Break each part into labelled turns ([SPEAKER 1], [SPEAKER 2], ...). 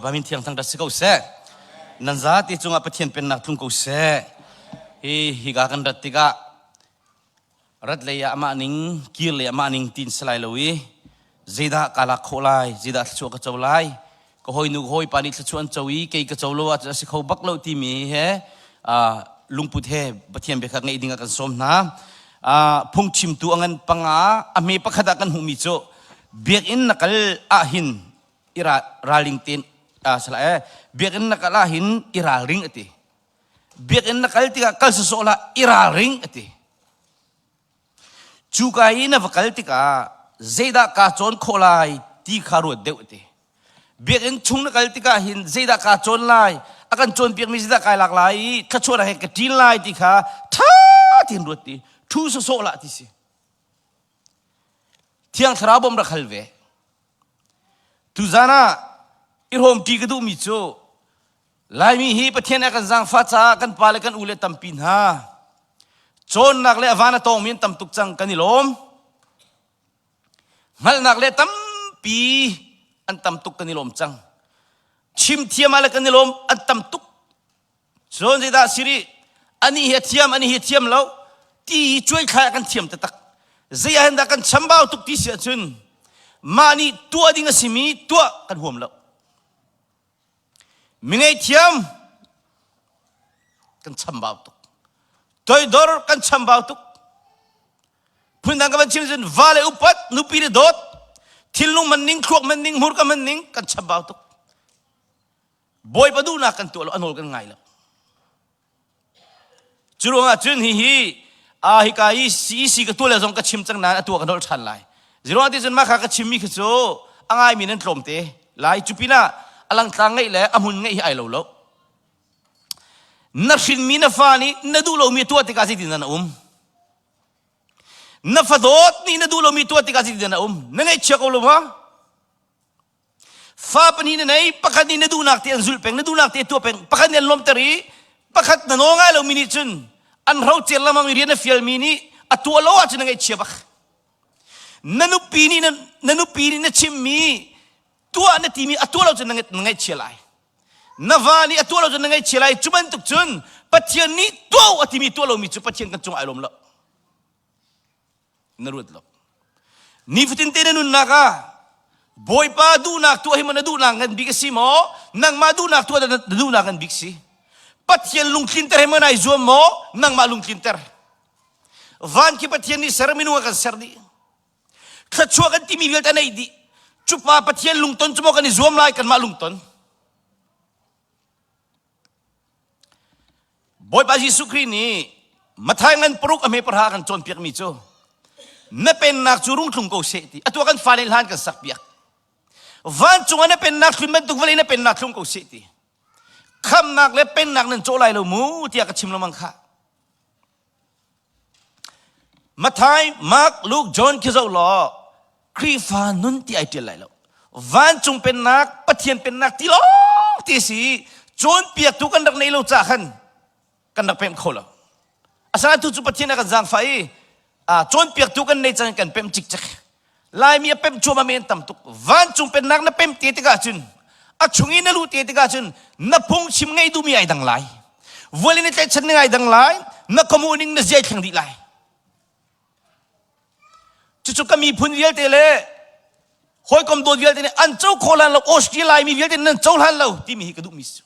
[SPEAKER 1] Bawipa min thiang thangṭhat si ko seh. Nan zate cungah Pathian pennak tlung ko seh. Hi hika kan rat tikah rat lei ah amah ning kir lei amah ning tin si lai lo i zeidah ka lak khawh lai zeidah thluachuah ka co lai ka hawinu ka hawipa nih thluachuah an co i kei ka co lo ahcun a si kho bak lo timi he lungput he Pathian bia kha ngeih ding ah kan sawm hna. Phungchimtu a ngan panga a hme pakhat ah kan hmuhmi cu biakinn na kal ahhin i ralring tein salah eh biakinn na kal ahhin i ralring a ti. Biakinn na kal tikah kal sawsawh hlah i ralring a ti. Cuka i na va kal tikah zeidah kaa cawn khawh lai ti kha ruat deuh ti. Biakinn chung na kal tikah hin zeidah kaa cawn lai, a kan cawnpiakmi zeidah kai lak lai i thluachuahnak he ka ṭin lai ti kha ṭha tein ruat ti. Ṭhu sawsawh hlah ti si. Thiang Thlarau bawm rak hal ve. Tuzan ah i hrawmṭi ka duhmi cu Laimi hi Pathian a kan zaangfah caah kan pa le kan u le tampi hna cawnnak le a van a tawngmi an tam tuk cang kan i lawm. Hngalhnak le tampi an tam tuk kan i lawm cang. Chim thiam ah le kan i lawm an tam tuk. Cun zeidah siri ani hi a thiam ani hi a thiam lo ti hi cuaithlai ah kan thiam taktak. Zei ah hin dah kan chambau tuk ti si ahcun mah nih tuah ding a simi tuah kan huam lo. Mi ngaihthiam kan chambau tuk. Toidor kan chambau tuk. Phundang ka van chim cun va le upat, nupi le dawt, thilnung man ning, thluak man ning, hmurka man ning kan chambau tuk. Bawipa duhnak kan tuah lo, a nawl kan ngai lo. Cu ruangah cun hihi a hika i CEC ka tuah le zong ka chim cang nain a tuah ka nolh ṭhan lai. Ziruang ti cun mah kha ka chimmi khi cu a ngaimi nan tlawm te lai. Cu pinah a langtlang ngeih le a hmun ngeih hi ai lo lo. Na hrinmi na fa nih na duh lomi a tuah tikah zeitin dah na um? Na fadawt nih na duh lomi tuah tikah zeitin dah na um? Na ngaihchia ko lo ma? Fa pahnih na nei, pakhat nih na duhnak te an zulh peng, na duhnak te tuah peng, pakhat nih an lawmter i pakhat na nawl ngai lomi nih cun an hrocer lengmang i rian a fialmi nih a tuah lo ahcun na ngaihchia bak. Na nupi nih na, na nupi nih na chimmi tuah na timi a tuah lo cun na ngaihchia lai. Na va nih a tuah lo cun na ngaihchia lai. Cu bantuk cun Pathian nih tuah a timi tuah lomi cu Pathian kan cungah ai lawm lo. Na ruat lo. Nifatin te na nunnak ah Bawipa duhnak tuah hi maw na duhnak ngan bik a si maw? Nangmah duhnak tuah na duhnak ngan bik si? Pathian lungtlinter he maw nai zuam maw? Nangmah lungtlinter. Van khi Pathian nih ser minung a kan ser dih. Thluachuah kan timi vialte a neih dih. Cupa Pathian lungton cu maw kan i zuam lai kanmah lungton. Bawipa Jesuh Khrih nih Matthai ngan paruk a hme pahra kan cawnpiakmi cu na pennak cu rung tlung ko seh ti atu kan fale hlan kan sak piak vancung ah na pennak thlun bantuk vawlei na pennak thlung ko seh ti khamnak le pennak nan cawh lai lo mu tiah ka chim lengmang kha Matthai, Mark, Luke, John khi zoh law Khrihfa nun ti ai ṭial lai lo. Vancung pennak, Pathian pennak ti lawng ti si cawnpiaktu kan rak nei lo ca khan kan rak pemh kho lo. Asinain tu cu Pathian a kan zaangfah i cawnpiaktu kan nei cang kan pemh cikcek. Laimi a pemh cuahmah mi an tam tuk. Vancung pennak na pemh te tikah cun a chung i na luh te tikah cun na phungchim ngei duhmi ai dang lai. Vual in i tlaihchan ning ai dang lai. Na khuamuh ning na ziai thleng dih lai. Cucu ka miphun vialte le hawikom dawt vialte nih an co khawh hlan lo Austria Laimi vialte nan co hlan lo timi hi ka duhmi si.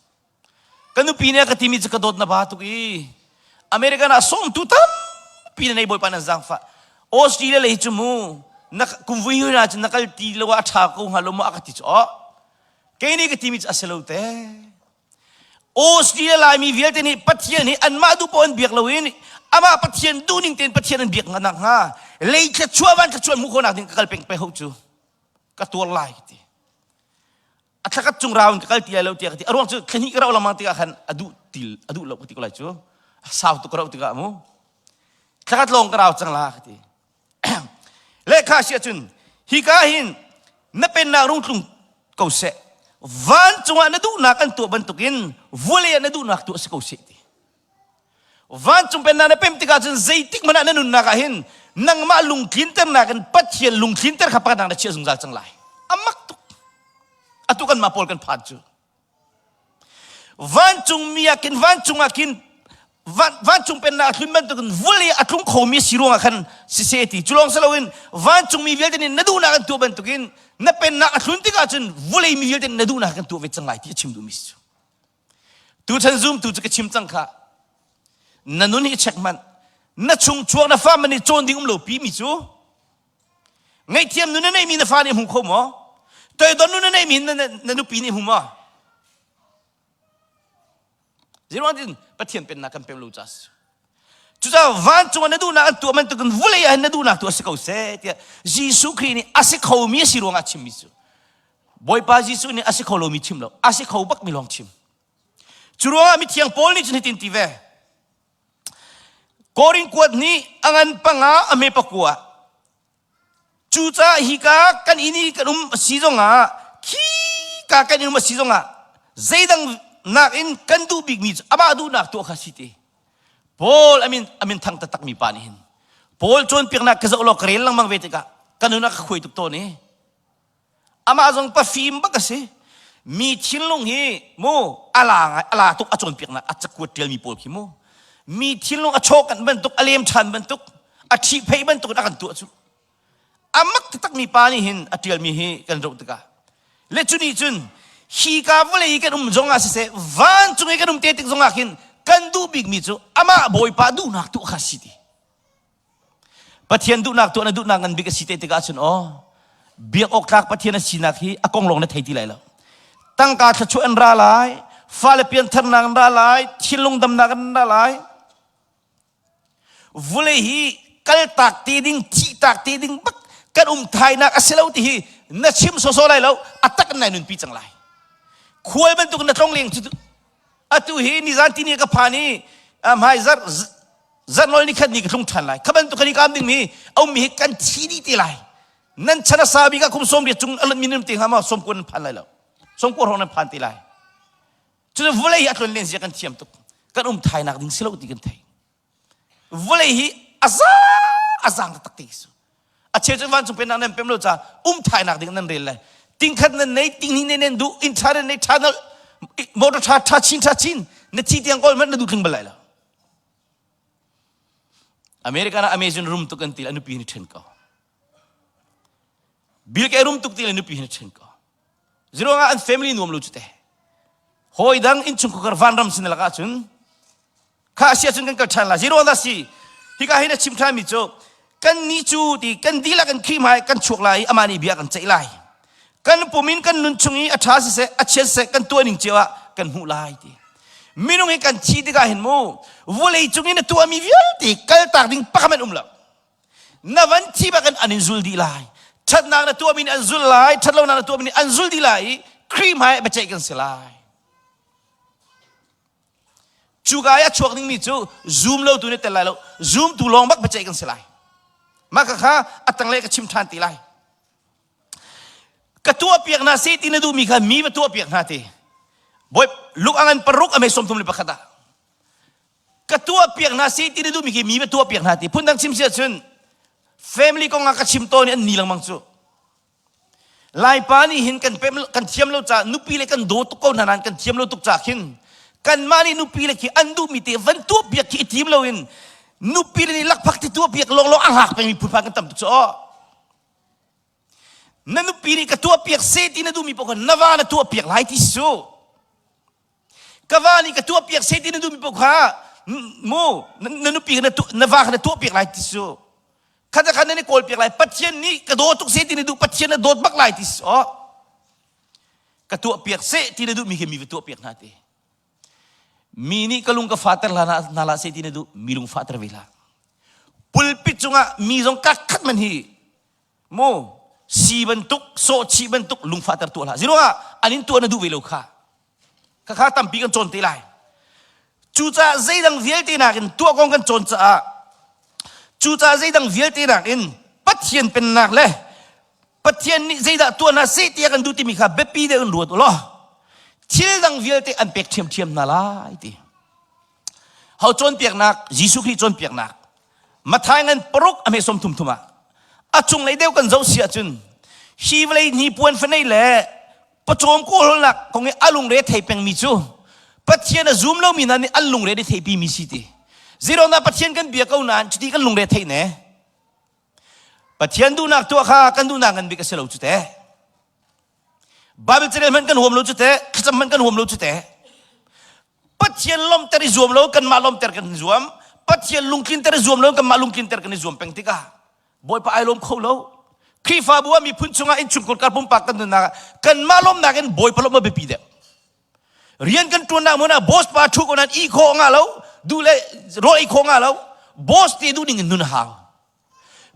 [SPEAKER 1] Ka nupi nih a ka timi cu ka dawt na ba tuk i American ah sawmtu tampi na nei bawipa nan zaangfah. Australia lei cu mu na kumvui hui na cun na kal ti lo ah a ṭha ko hnga lo maw a ka ti cu oh kei nih ka timi cu a si lo te. Australia Laimi vialte nih Pathian hi anmah duh paoh an biak loin amah Pathian duhning tein Pathian an biak nak hnga lei thluachuah van thluachuah hmuh khawhnak ding ka kal peng pe ho cu ka tuar lai ka ti. A thlakhat cung rau in ka kal ti lai lo tiah ka ti. A ruang cu thlahnih ka rauh lengmang tikah khan a duh til a duh lo ka ti ko lai cu. A sau tuk ka rauh tikah mu. Thlakhat lawng ka rau cang la ka ti. Lehkha si ahcun hika hin na pennak rung tlung ko seh. Vancung ah na duhnak an tuah bantukin vawlei ah na duhnak tuah si ko seh ti. Vancung pennak na pem tikah cun zeitik hmanh ah na nunnak ah hin nangmah lungtlinternak in Pathian lungtlinter kha pakhatnak na chiah zungzal cang lai. A mak tuk. Atu kanmah pawl kan phan cu. Vancungmi ah khin vancung ah khin vancung pennak a tlun bantukin vawlei a tlung khomi si ruangah khan siseh ti cu lawng si loin vancungmi vialte nih na duhnak an tuah bantukin na pennak a tlun tikah cun vawlei mi vialte nih na duhnak kan tuah ve cang lai ti a chim duhmi si cu. Tuchan zumtu cu ka chim cang kha na nun hi check hmanh na chung chuak na fa man nih cawn ding um lo pi mi cu ngaihthiam nun na neimi na fa nih hmu kho maw toidon nun na neimi na, na nupi nih hmu maw Zeiruang tin Pathian pennak kan pem lo ca si. Cucaah vancung ah na duhnak an tuah bantukin vulei ah hin na duhnak tu a si ko seh tiah Jesuh Khrih nih a si khomi a si ruangah a chimmi cu. Bawipa Jesuh nih a si kho lomi chim lo, a si kho bakmi lawng chim. Cu ruangah mithiang Paul nih cun hitin ti ve. Korin kuat nih a ngan panga a hme pakua Cucaah hika kan inn i kan um a si zongah khika kan inn um a si zongah zeidang nakin kan duh bikmi cu amah duhnak tuah kha si ti. Paul amin amin thang taktakmi pa nih hin Paul cawnpiaknak ka zoh law ka rel lengmang ve tikah ka nun ah ka khuai tuk tawn i Amah zong pafim bak a si. Mi thinlung hi mu ala ala tuk a cawnpiaknak a cakuat ṭialmi pawl khi mu. Mi thinlung a chawkanh bantuk, a lem ṭhan bantuk, a ṭhihpheih bantuk in a kan tuah cu. A mak taktakmi pa nih hin a ṭialmi hi kan zoh tikah le cu nih cun hi ka vawlei i kan um zong ah siseh vancung i kan um te tik zong ah khin kan duh bikmi cu amah Bawipa duhnak tuah kha si ti. Pathian duhnak tuah na duhnak ngan bik a si te tikah cun aw biak awk tlak Pathian a sinak hi a kong lawng na thei ti lai lo. Tangka thluachuah an ra lai, fale piantharnak an ra lai, thinlung damnak an ra lai. Vulei hi kaltak te ding, thihtak te ding bak kan um thainak a si lo ti hi na chim sawsawh lai lo, a tak in nai nunpi cang lai. Khual bantuk na tlong leng cu atu hi nizan tini ka phan i hmai zarh zarh ni khat ni ka tlung ṭhan lai kha bantuk kan i kaam dingmi a ummi hi kan thi dih te lai nan chan a sa bik ah kum sawm riat cung a lun mi nan te hnga maw sawm kuan nan phan lai lo sawm kua hrawng nan phan te lai cu vawlei hi a tlon len zia kan thiam tuk kan um thainak ding si lo ti kan thei vawlei hi a zang a zang taktak ti su a cheu cu vancung pennak nan pem lo ca um thainak ding nan rel lai tingkhat nan nei tinghnih ne nan duh inn ṭha nan nei ṭha nal motor ṭha ṭha chin ṭha chin na thi tiang kawl hmanh na duh tling bal lai lo American ah Amazon rum tuk an ti le a nupi hin ṭhen ko Bill Gates rum tuk ti le nupi hin ṭhen ko Ziruangah an family nuam lo cu te hawi dang innchungkhar vanram sin lakah cun Kha a si ahcun kan kal ṭhan lai. Zeiruang dah si? Hika hin a chim ṭhanmi cu kan ni cu ti kan dihlak in Khrih hmai kan chuak lai i amah nih bia kan ceih lai. Kan pum in kan nun chung i a ṭha siseh, a chia siseh kan tuah ning cio ah kan hmuh lai ti. Minung hi kan thi tikah hin mu vawlei cung in a tuahmi vialte kaltak ding pakhat hmanh um lo. Na van thi bak in an in zul dih lai. Ṭhatnak na tuahmi nih an zul lai, ṭhatlonak na tuahmi nih an zul dih lai i Khrih hmai biaceih kan si lai. Cuka i a chuak dingmi cu zum lotu nih tel lai lo, zumtu lawng bak biaceih kan si lai. Mah kha a tanglei ka chim ṭhan ti lai. Ka tuahpiak hna seh ti na duhmi kha mi va tuahpiak hna ti. Bawi Luke a ngan paruk a mei 31 ah. Ka tuahpiak hna seh ti na duhmi khi mi va tuahpiak hna ti. Phundang chim si ahcun family kong ah ka chim tawn i an ni lengmang cu. Laipa nih hin kan pem kan thiam lo caah nupi le kan daw tuk ko hna nain kan thiam lo tuk caah khin kanmah nih nupi le khi an duhmi te van tuah piak khi i tim loin nupi le nih lakphak ti tuah piak lawnglawng a hngak pengmi phunphai kan tam tuk cu aw na nupi nih ka tuah piak seh ti na duhmi paoh kha na va na tuah piak lai ti si cu ka va nih ka tuah piak seh ti na duhmi paoh kha mu na nupi na na va kha na tuah piak lai ti su khat khan nan i kawl piak lai pathian nih ka daw tuk seh ti na duh pathian na dawt bak lai ti su ka tuah piak seh ti na duhmi khi mi va tuah piak hna ti mi nih ka lung ka fater hlah hna la seh ti na duh mi lung fater ve hlah pulpit cungah mi zong ka khat man hi mu si bantuk sawhchih bantuk lungfahter tuah hlah ziruangah an in tuah na duh ve lo kha khakha tampi kan cawn te lai cucaah zeidang vialte nakin tuah kong kan cawn caah cucaah zeidang vialte nakin Pathian pennak le Pathian nih zeidah tuah hna seh tiah kan duh timi kha biapi deuh in ruat u law thil dang vialte an pek ṭhiamṭhiam hna lai ti ho cawnpiaknak Jesuh Khrih cawnpiaknak Matthai ngan paruk a hme som thum thum ah a cunglei deuh kan zoh si ahcun hi vawlei hnipuan fanei le pawcawm kawlhawlnak kong i a lungre thei pengmi cu. Pathian a zum lomi hna nih an lungre an i theihpi mi si ti. Zeiruangdah Pathian kan bia ko nain cuti kan lungre theih ne? Pathian duhnak tuah kha kan duhnak ngan bik a si lo cu te. Bible carel hmanh kan huam lo cu te, thlacam hmanh kan huam lo cu te. Pathian lawmhter i zuam lo kanmah lawmhter kan i zuam. Pathian lungtlinter i zuam lo kanmah lungtlinter kan i zuam peng tikah Bawipa ai lawm kho lo. Khrihfabu ah miphun chungah innchungkhar kar pumpak kan nunnak ah kanmah lawmhnak in Bawipa lawmh a biapi deuh. Rian kan ṭuannak hmun ah boss pa ṭhu ko nan i khawh nga lo, duh le rawl ei khawh nga lo. Boss te duh ning in nun a hau.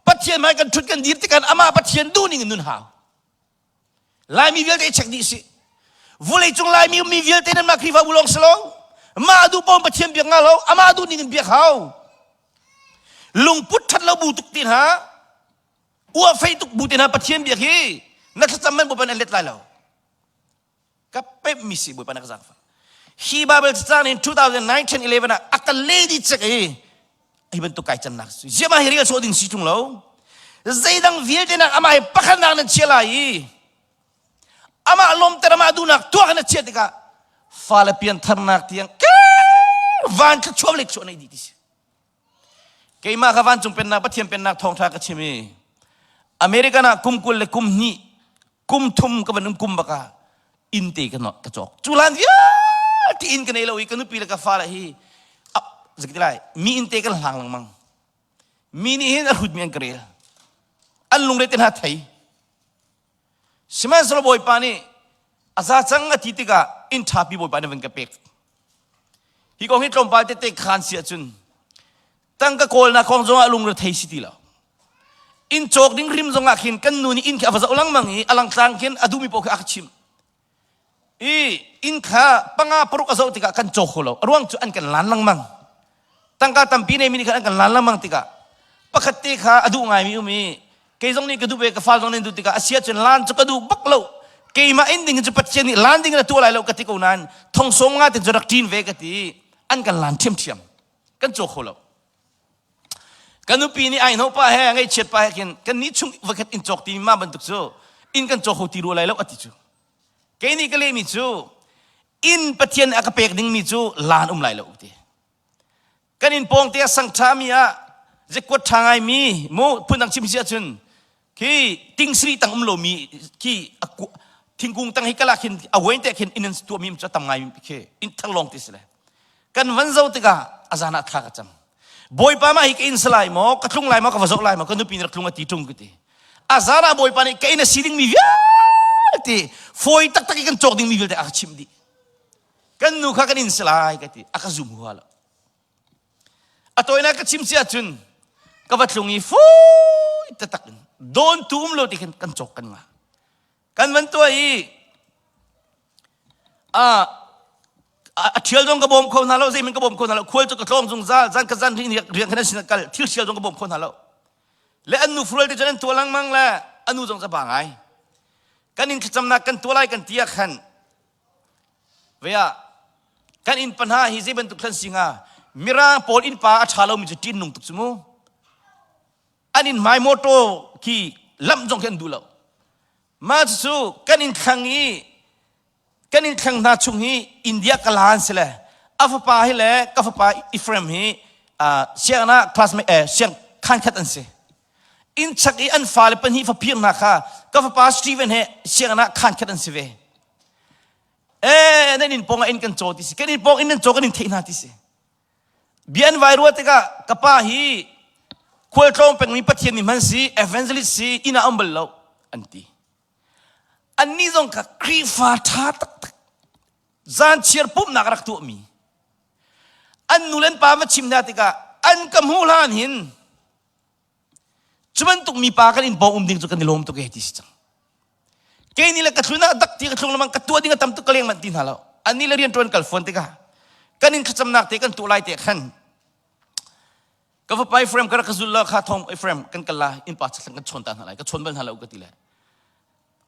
[SPEAKER 1] Pathian hmai kan ṭhut kan dir tikah amah Pathian duh ning in nun hau. Laimi vialte i check dih si. Vawleicung Laimi ummi vialte nan mah Khrihfabu lawng si lo. Mah duh paoh Pathian biak nga lo, amah duh ning in biak hau. Lungput ṭhat lo bu tuk ti hna, uah fei tuk bu te hna Pathian biak hi na thlacam man Bawipa nih an let lai lo. Ka pemh mi si Bawipa na ka zaangfah. Hi Bible cacang in 2009 11 ah a ka lady cek i hi bantuk kai cannak si. Ziama hi rel sawh ding si tung lo. Zeidang vialte nak amah hi pakhatnak nan chia lai i amah lawmter amah duhnak tuah na chia tikah fale piantharnak tiang van thluachuah le chuah nei dih ti si. Keimah kha vancung pennak Pathian pennak thawngṭha ka chim i American ah kum 20 le kum hnih kum thum ka van um kum bak ah inn te ka ka cawk. Cu hlan vialte inn ka nei lo i ka nupi le ka fale hi zei lai mi inn te kan hlang lengmang. Mi nih hin a hrutmi an ka rel. An lungre te hna thei. Sihmanhsehlaw Bawipa nih a za cang a ti tikah inn ṭhapi Bawipa nih van ka pek. Hi kong hi tlawmpal tete khaan si ahcun tangka kawlnak kong zongah lungrethei si ti lo. Inn cawk ding hrim zongah khin kan nu nih inn khi a va zoh lengmang i a langtlang khin a duhmi paoh khi a ka chimh. I inn kha panga paruk a zoh tikah kan caw kho lo. A ruang cu an kan lan lengmang. Tangka tampi neimi nih khan an kan lan lengmang tikah pakhat te kha a duh ngaimi um i kei zong nih ka duh ve ka fal zong nih duh tikah a si ahcun lan cu ka duh bak lo. Keimah in ding cu Pathian nih lan ding in a tuah lai lo ka ti ko nain thong sawm nga te cu rak ṭin ve ka ti an kan lan ṭhiamṭhiam. Kan caw kho lo. Ka nupi nih ai pa he ngaihchiat pa he khin kan ni chung voikhat inn cawk ti ma bantuk cu inn kan cawk kho ti rua lai lo a ti cu. Kei nih ka lehmi cu inn Pathian a ka pek dingmi cu laan um lai lo ti. Kan inn pawng te a sang ṭhami ah zekuat ṭha ngaimi mu phundang chim si ahcun khi tingsri tang um lomi khi thingkung tang hi kala khin a wain te khin inn an tuahmi cu tam ngai khi inn thar lawng ti si le kan van zo tikah a zan ah thla ka cam bawipa mah hi ka inn salai maw ka tlung lai maw ka va zoh lai maw ka nupi nih rak tlung a ti ṭung ka ti a zan ah bawipa nih ka inn a si dingmi vialte fawi taktak i kan cawk dingmi vialte a ka chimh dih kan nu kha kan inn salai ka ti a ka zum hua lo A tawinak ka chim si ahcun ka va tlung i fui taktak in dawntu um lo ti khin kan cawk kan ngah. Kan van tuah i a a thial zong ka bawm kho hna lo zeimin ka bawm kho hna lo khual cu ka tlawng zungzal zan ka zan rian khan sin kal thil sial zong ka bawm kho hna lo le an nu fural te cun an tuah lengmang le anu zong ca ba ngai kan in thlacamnak kan tuah lai kan ti ah khan Ve ah kan innpa hna hi zei bantuk thlan si hnga? Mirang pawl innpa a ṭha lomi cu ṭinnung tuk cu mu. An inn hmai mawṭaw khi lamh zong khi an duh lo. Mah cucu kan inn thlang i kan inn thlang hna chung hi India kala an si le a fapa hi le ka fapa Ephraim hi uh, sianginn ah classmate eh, siang khan khat an si. Inn chak i an fale pahnih faphir hna kha ka fapa Stephen he sianginn ah khan khat an si ve. Eh, nan inn pawng ah inn kan caw ti si. Kan inn pawng inn nan caw kan in theih hna ti si. Bia an vai ruah tikah ka pa hi khualtlawng pengmi Pathian mi hman si, evangelist si, inn ah um bal lo an ti. Annih zong kha Khrihfa ṭha taktak zan chiar pumhnak rak tuahmi an nu le an pa va chim hna tikah an ka hmuh hlan hin Cu bantuk mipa kan inn pawng um ding cu kan i lawm tuk e ti si cang. Kei nih le ka thlun ah dak ti ka thlung lamang ka tuah ding a tam tuk ka leng manh ti hna lo. Annih le rian ṭuan kal fawn tikah kan inn thlacamnak te kan tuah lai te khan ka fapa Ephraim ka rak ka zul la kha thong Ephraim kan kal la innpa chakthlang kan chawn ta hna lai ka chawn bal hna lo ka ti le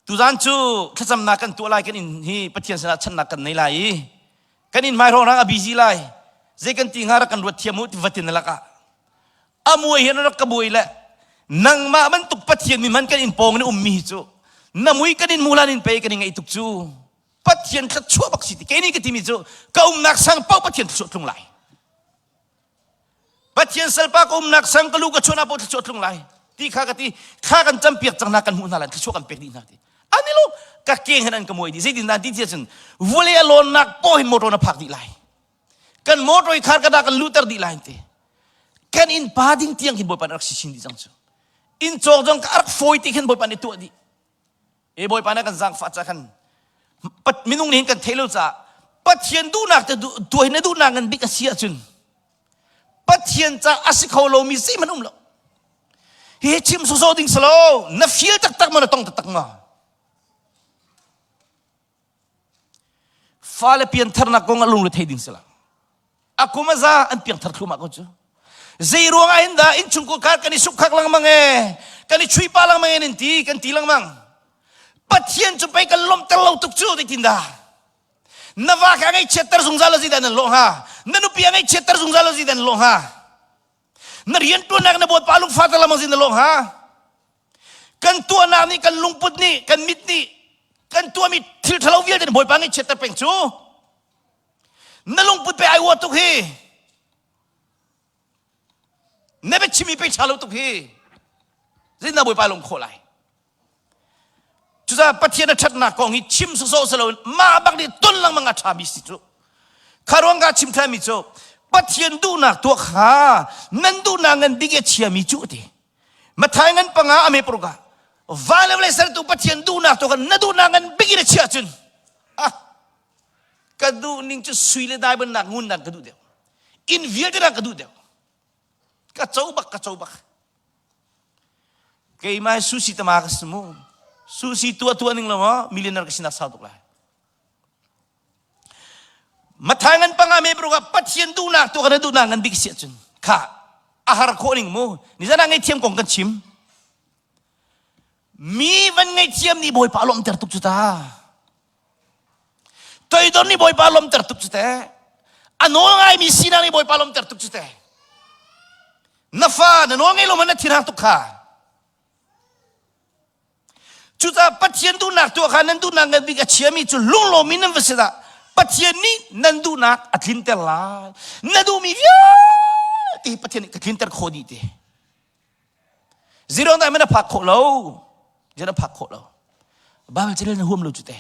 [SPEAKER 1] tuzan cu thlacamnak kan tuah lai kan inn hi Pathian sinah channak kan nei lai i kan inn hmai hrawng a busy lai zei kan ti hnga rak kan ruat thiam u ti vatin lakah a muai hin rak ka buai le nangmah bantuk Pathian mi man kan in pawng in ummi hi cu na mui kan in mulan in pe kan i ngaih tuk cu. Pathian thluachuah bak si ti. Kei nih ka timi cu ka umnak sang paoh Pathian thluachuah tlung lai. Pathian salpa ka umnak sang ka lu ka chuahnak paoh thluachuah tlung lai. Ti kha ka ti. Thla kan campiak cang hna kan hmuh hna lai thluachuah kan pek dih hna ti. Ani lo ka keng hin an ka muai dih. Zeitin dah ti ti ahcun vawlei a lawnnak paoh hin motor na phak dih lai. Kan motor i khar ka dah kan luhter dih lai ti. Kan inn pa ding tiang hin Bawipa rak si chin dih cang cu. Inn cawk zong ka rak fawi ti khin Bawipa nih tuah dih. E Bawipa na kan zaangfah ca khan minung nih hin kan theih lo caah Pathian duhnak te tuah na duhnak ngan bik a si ahcun Pathian ca a si kho lomi zeihmanh um lo. Hi chim sawsawh ding si lo na feel taktak ma na tong taktak ma Fale piantharnak kong ah lungre thei ding si lo. A kum a za an piangthar thlumah ko cu. Zei ruang ah hin dah innchungkhar kar kan i sukkhak lengmang e, kan i chuipa lengmang e nan ti, kan ti lengmang. Pathian cu pei kan lawmhter lo tuk cu zeitin dah? Na va kha ngaihchiatter zungzal lo zeidah nan lawh hnga? Na nupi a ngaihchiatter zungzal lo zeidah nan lawh hnga? Na rianṭuannak na bawipa lungfahter lengmang zeidah na lawh hnga? Kan tuahnak nih kan lungput nih kan mit nih kan tuahmi thil ṭhalo vialte nih Bawipa ngaihchiatter peng cu na lungput pe ai uah tuk hi na biachimmi pe ṭha lo tuk hi zeitindah Bawipa lung khawh lai Cucaah Pathian a ṭhatnak kong hi chim sawsawh si loin mah bak nih ton lengmang a ṭhami si cu. Kha ruang ka chim ṭhanmi cu Pathian duhnak tuah kha nan duhnak ngan bik i a chiami cu a ti. Mathai ngan panga a me paruk ah van le vawlei sertu Pathian duhnak tuah kha na duhnak ngan bik in a chiah cun ah ka duh ning cu sui le diamond nak ngun nak ka duh deuh. Inn vialte nak ka duh deuh. Ka co bak ka co bak. Keimah sushi tama ka si mu. Sushi tuah tuah ning lo maw millionaire ka sinak sau tuk lai. Mathai ngan panga me bro Pathian duhnak tu kan duhnak ngan bik si ahcun kha a har khawh ning mu ni zan ah ngaihthiam kong kan chim mi van ngaihthiam nih Bawipa lawmhter tuk cu ta toidor nih Bawipa lawmhter tuk cu te a nawl ngaimi sinak nih Bawipa lawmhter tuk cu te na fa na nawl ngei lo man na thinhang tuk kha Cucaah Pathian duhnak tuah kha nan duhnak ngan bik a chiami cu lunglawm in nan va si dah Pathian nih nan duhnak a tlinter lai. Na duhmi vialte hi Pathian nih ka tlinter khawh dih ti. Zero na na phak khawh lo. Zero na phak khawh lo. Bible carel na huam lo cu te.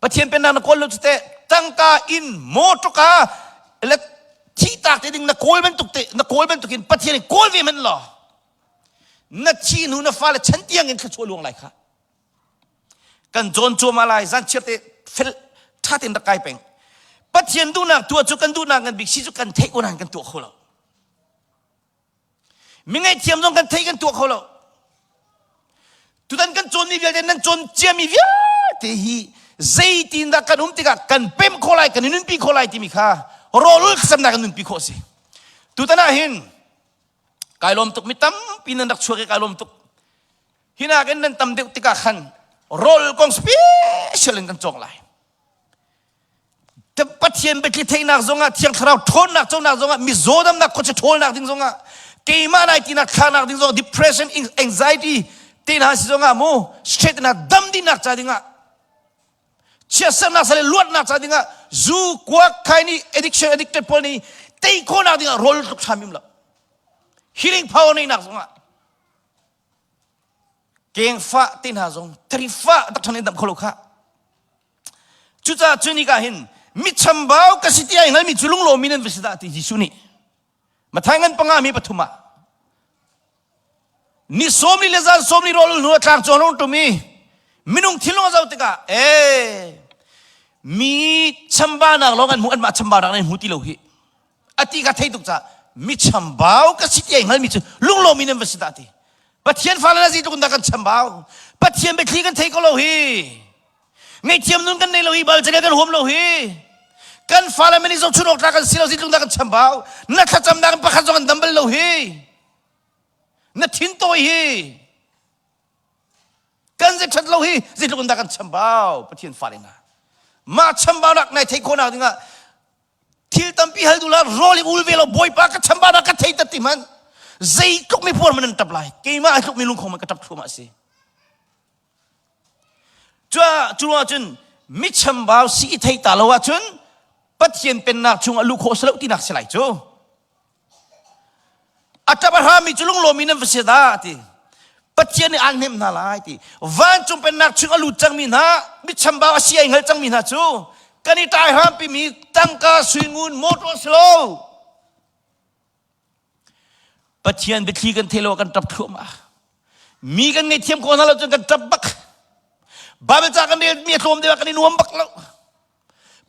[SPEAKER 1] Pathian pennak na kawl lo cu te. Tangka in motor le thi tak te ding na kawl bantuk te na kawl bantuk in Pathian in kawl ve man law. Na thi hnu na fale chan tiang in thluachuah luang lai kha. Kan cawn cuahmah lai zan chiar te fel ṭha tein rak kai peng. Pathian duhnak tuah cu kan duhnak ngan bik si cu kan theih ko nain kan tuah kho lo. Mi ngaihthiam zong kan theih kan tuah kho lo. Tutan kan cawnmi vialte nan cawn ciami vialte hi zeitindah kan um tikah kan pem khawh lai kan i nunpi khawh lai timi kha rawlul thlacamnak kan nunpi khawh a si. Tutan ah hin kai lawm tuk mi tampi nan rak chuak i kai lawm tuk hinak in nan tam deuh tikah khan rawl kong special in kan cawk lai Pathian biathli theihnak zongah Thiang Thlarau ṭhawnnak conak zongah mizaw damnak khuacha ṭhawlnak ding zongah keimah nai tinak thlaknak ding zongah depression anxiety te hna si zongah mu straight na dam dihnak ca dingah chiatsernak sale luatnak ca dingah zu kuak khai nih addiction addicted pawl nih tei khawhnak dingah rawl tluk ṭham im lo healing power neihnak zongah kengfah te hna zong tarifah tak ṭhan in dam kho lo kha cucaah cu nika hin michambau ka si ti ai hngalmi cu lunglawmi nan va si dah ti Jesuh nih Mathai ngan panga mi pathum ah ni sawmli le zan sawmli rawl hnu a tlang chuang lung tum i minung thinlung a zoh tikah ee mi chambaunak lawng an hmu anmah chambaunak nan hmu ti lo hi a ti kha thei tuk caah mi chambau ka si ti ai hngalmi cu lunglawmi nan va si dah ti Pathian fale na zeitluk in dah kan chambau Pathian biathli kan thei ko lo hi ngaihthiam nun kan nei lo hi bal cangel kan huam lo hi kan fale mani zohchun awk tlak kan si lo zeitluk dah kan chambau na thlacamnak in pakhat zong an dam bal lo hi na thin tawi hi kan zei ṭhat lo hi zeitluk in dah kan chambau Pathian fale hna mah chambaunak nai theih khawhnak dingah thil tampi hal duh la rawl i ul ve lo bawipa ka chambaunak ka thei tat ti hmanh zeitluk mi puar man an ṭap lai keimah ai tluk mi lungkhong man ka ṭap thluahmah a si Cuah cu ruangah cun Michambau si i thei ta lo ahcun Pathian pennak chung a luh khawh si lo tinak si lai cu. A ṭap a hrami cu lunglawmi nan va si dah ti. Pathian nih aan hnemh hna lai ti. Vancung pennak chung a lut cangmi hna, michambau a si ai hngal cangmi hna cu kan i ṭai hrampimi tangka suingun motor si lo. Pathian biathli kan thei lo kan ṭap thluahmah. Mi kan ngaihthiam khawh hna lo cun kan ṭap bak. Bible ca kan rel mi a tlawm deuh ah kan i nuam bak lo.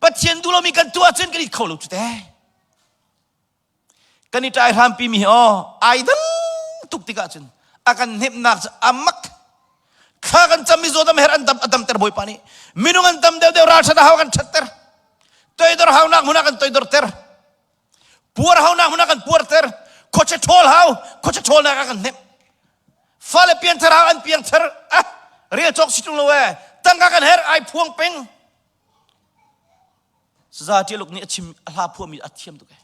[SPEAKER 1] Pathian duh lomi kan tuah cun kan it kho lo cu te. Kan i ṭai hrampi mi hi aw ai dang tuk tikah cun a kan hnemhnak cu a mak. Thla kan cam mi zawt am her an dam a damter Bawipa nih. Minung an tam deuhdeuh ralṭhat a hau kan ṭhatter. Toidor haunak hmun ah kan toidorter. Puar haunak hmun ah kan puarter. Khuacha ṭhawl hau, khuacha ṭhawlnak ah kan hnemh. Fale pianthar hau an piangthar. Ah, rel cawk si ṭung lo ee. Tangka kan herh ai phuang peng. Saza Ṭialuk nih a chim a hla phuahmi a thiam tuk ee.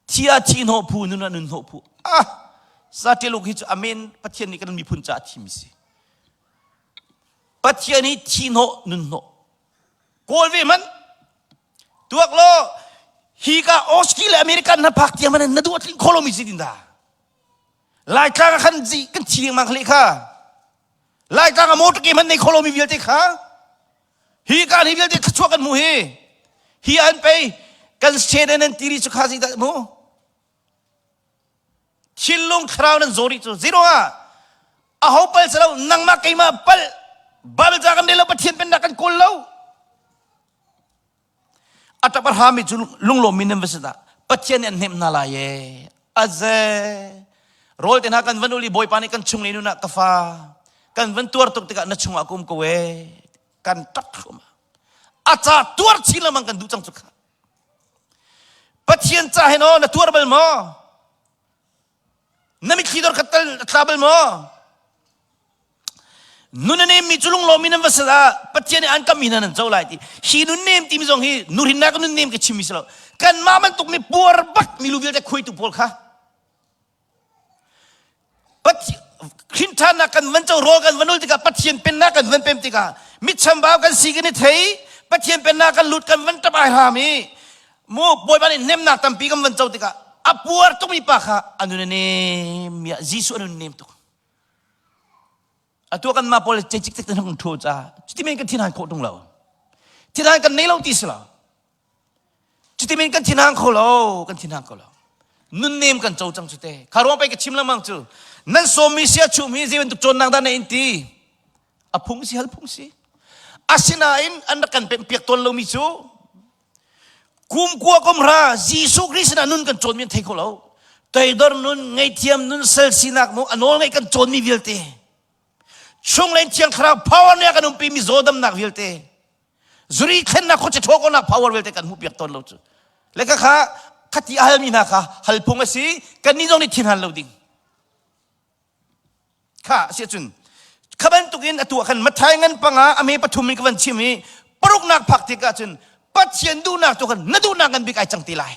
[SPEAKER 1] Thi ah thi hnawh phu, nun ah nun hnawh phu. Ah, Saza Ṭialuk hi cu amen Pathian nih kan miphun caah a thim si. Pathian hi thi hnawh, nun hnawh. Kawl ve hmanh. Tuak law hi ka Australia le American na phak tiang man na duh tling kho lomi si tin da. Laitlang ah khan zi kan thi lengmang khle kha. Laitlang ah motor ke man nei kho lomi vialte kha. Hi ka hi vialte thluachuah kan hmu hi. Hi an pei kan state nan tiri cu kha zi dah mu. Thinlung thlarau nan zaw rih cu zero ah aho pal si lo nangmah keimah pal Bible ca kan rel lo Pathian pennak kan kawl lo. A ṭap a hrami cu lunglawmmi nan va si dah. Pathian nih an hnemh hna lai ee. Aze. Rawl te hna kan van ul i Bawipa nih kan chung le nun ah ka fa kan van tuar tuk tikah na chungah ka um ko ee. Kan ṭap thluahmah. A ca tuar chin lengmang kan duh cang cu kha. Pathian ca hin aw na tuar bal maw? Na mitthli dor khat tal a tla bal maw? Nun a nemmi cu lunglawmi nan va sal ah Pathian nih an kammi hna nan co lai ti. Hi nun nem timi zong hi nuhrinnak nun nem ka chimmi si lo. Kanmah bantuk mi puar bak milu vialte khuaitu pawl kha Hrinṭhannak kan van co rawl kan van ul tikah Pathian pennak kan van pem tikah mitchambau kan si kan i thei Pathian pennak kan lut kan van ṭap ai hram i mu Bawipa nih hnemnak tampi kan van co tikah a puar tukmi pa kha a nun a nem mi ah Jesuh a nun nem tuk atu kan mah pawl cei cikcek te hung ṭhu ca cuti men kan thinhan khawh ṭung lo thinhan kan nei lo ti si lo Cuti men kan thinhang kho lo, kan thinhang kho lo. Nunnem kan co cang cu te. Kha ruang pei ka chim lengmang cu. Nan sawmmi sia chum hi zei bantuk cawnnak dah na in ti? A phung si hal phung si. Asinain an rak kan pemh piak tawn lomi cu kum kua kum hra Jesuh Khrist sinah nun kan cawnmi an thei kho lo. Toidor nun, ngaihthiam nun, sal sinak mu, a nawl ngaih kan cawnmi vialte. Chunglei Thiang Thlarau power nih a kan umpi mi zawdamnak vialte. Zuri thlennak khuache ṭhaw power vialte kan hmuh piak tawn lo cu. Le ka kha khati a halmi hna kha hal phung a si kan nih zong nih thin han lo ding. Kha si cun kha bantukin atu ah khan Mathai ngan panga a me pathum in ka van chim i paruknak phak tikah cun Pathian duhnak tu khan na duhnak ngan bik ai cang ti lai.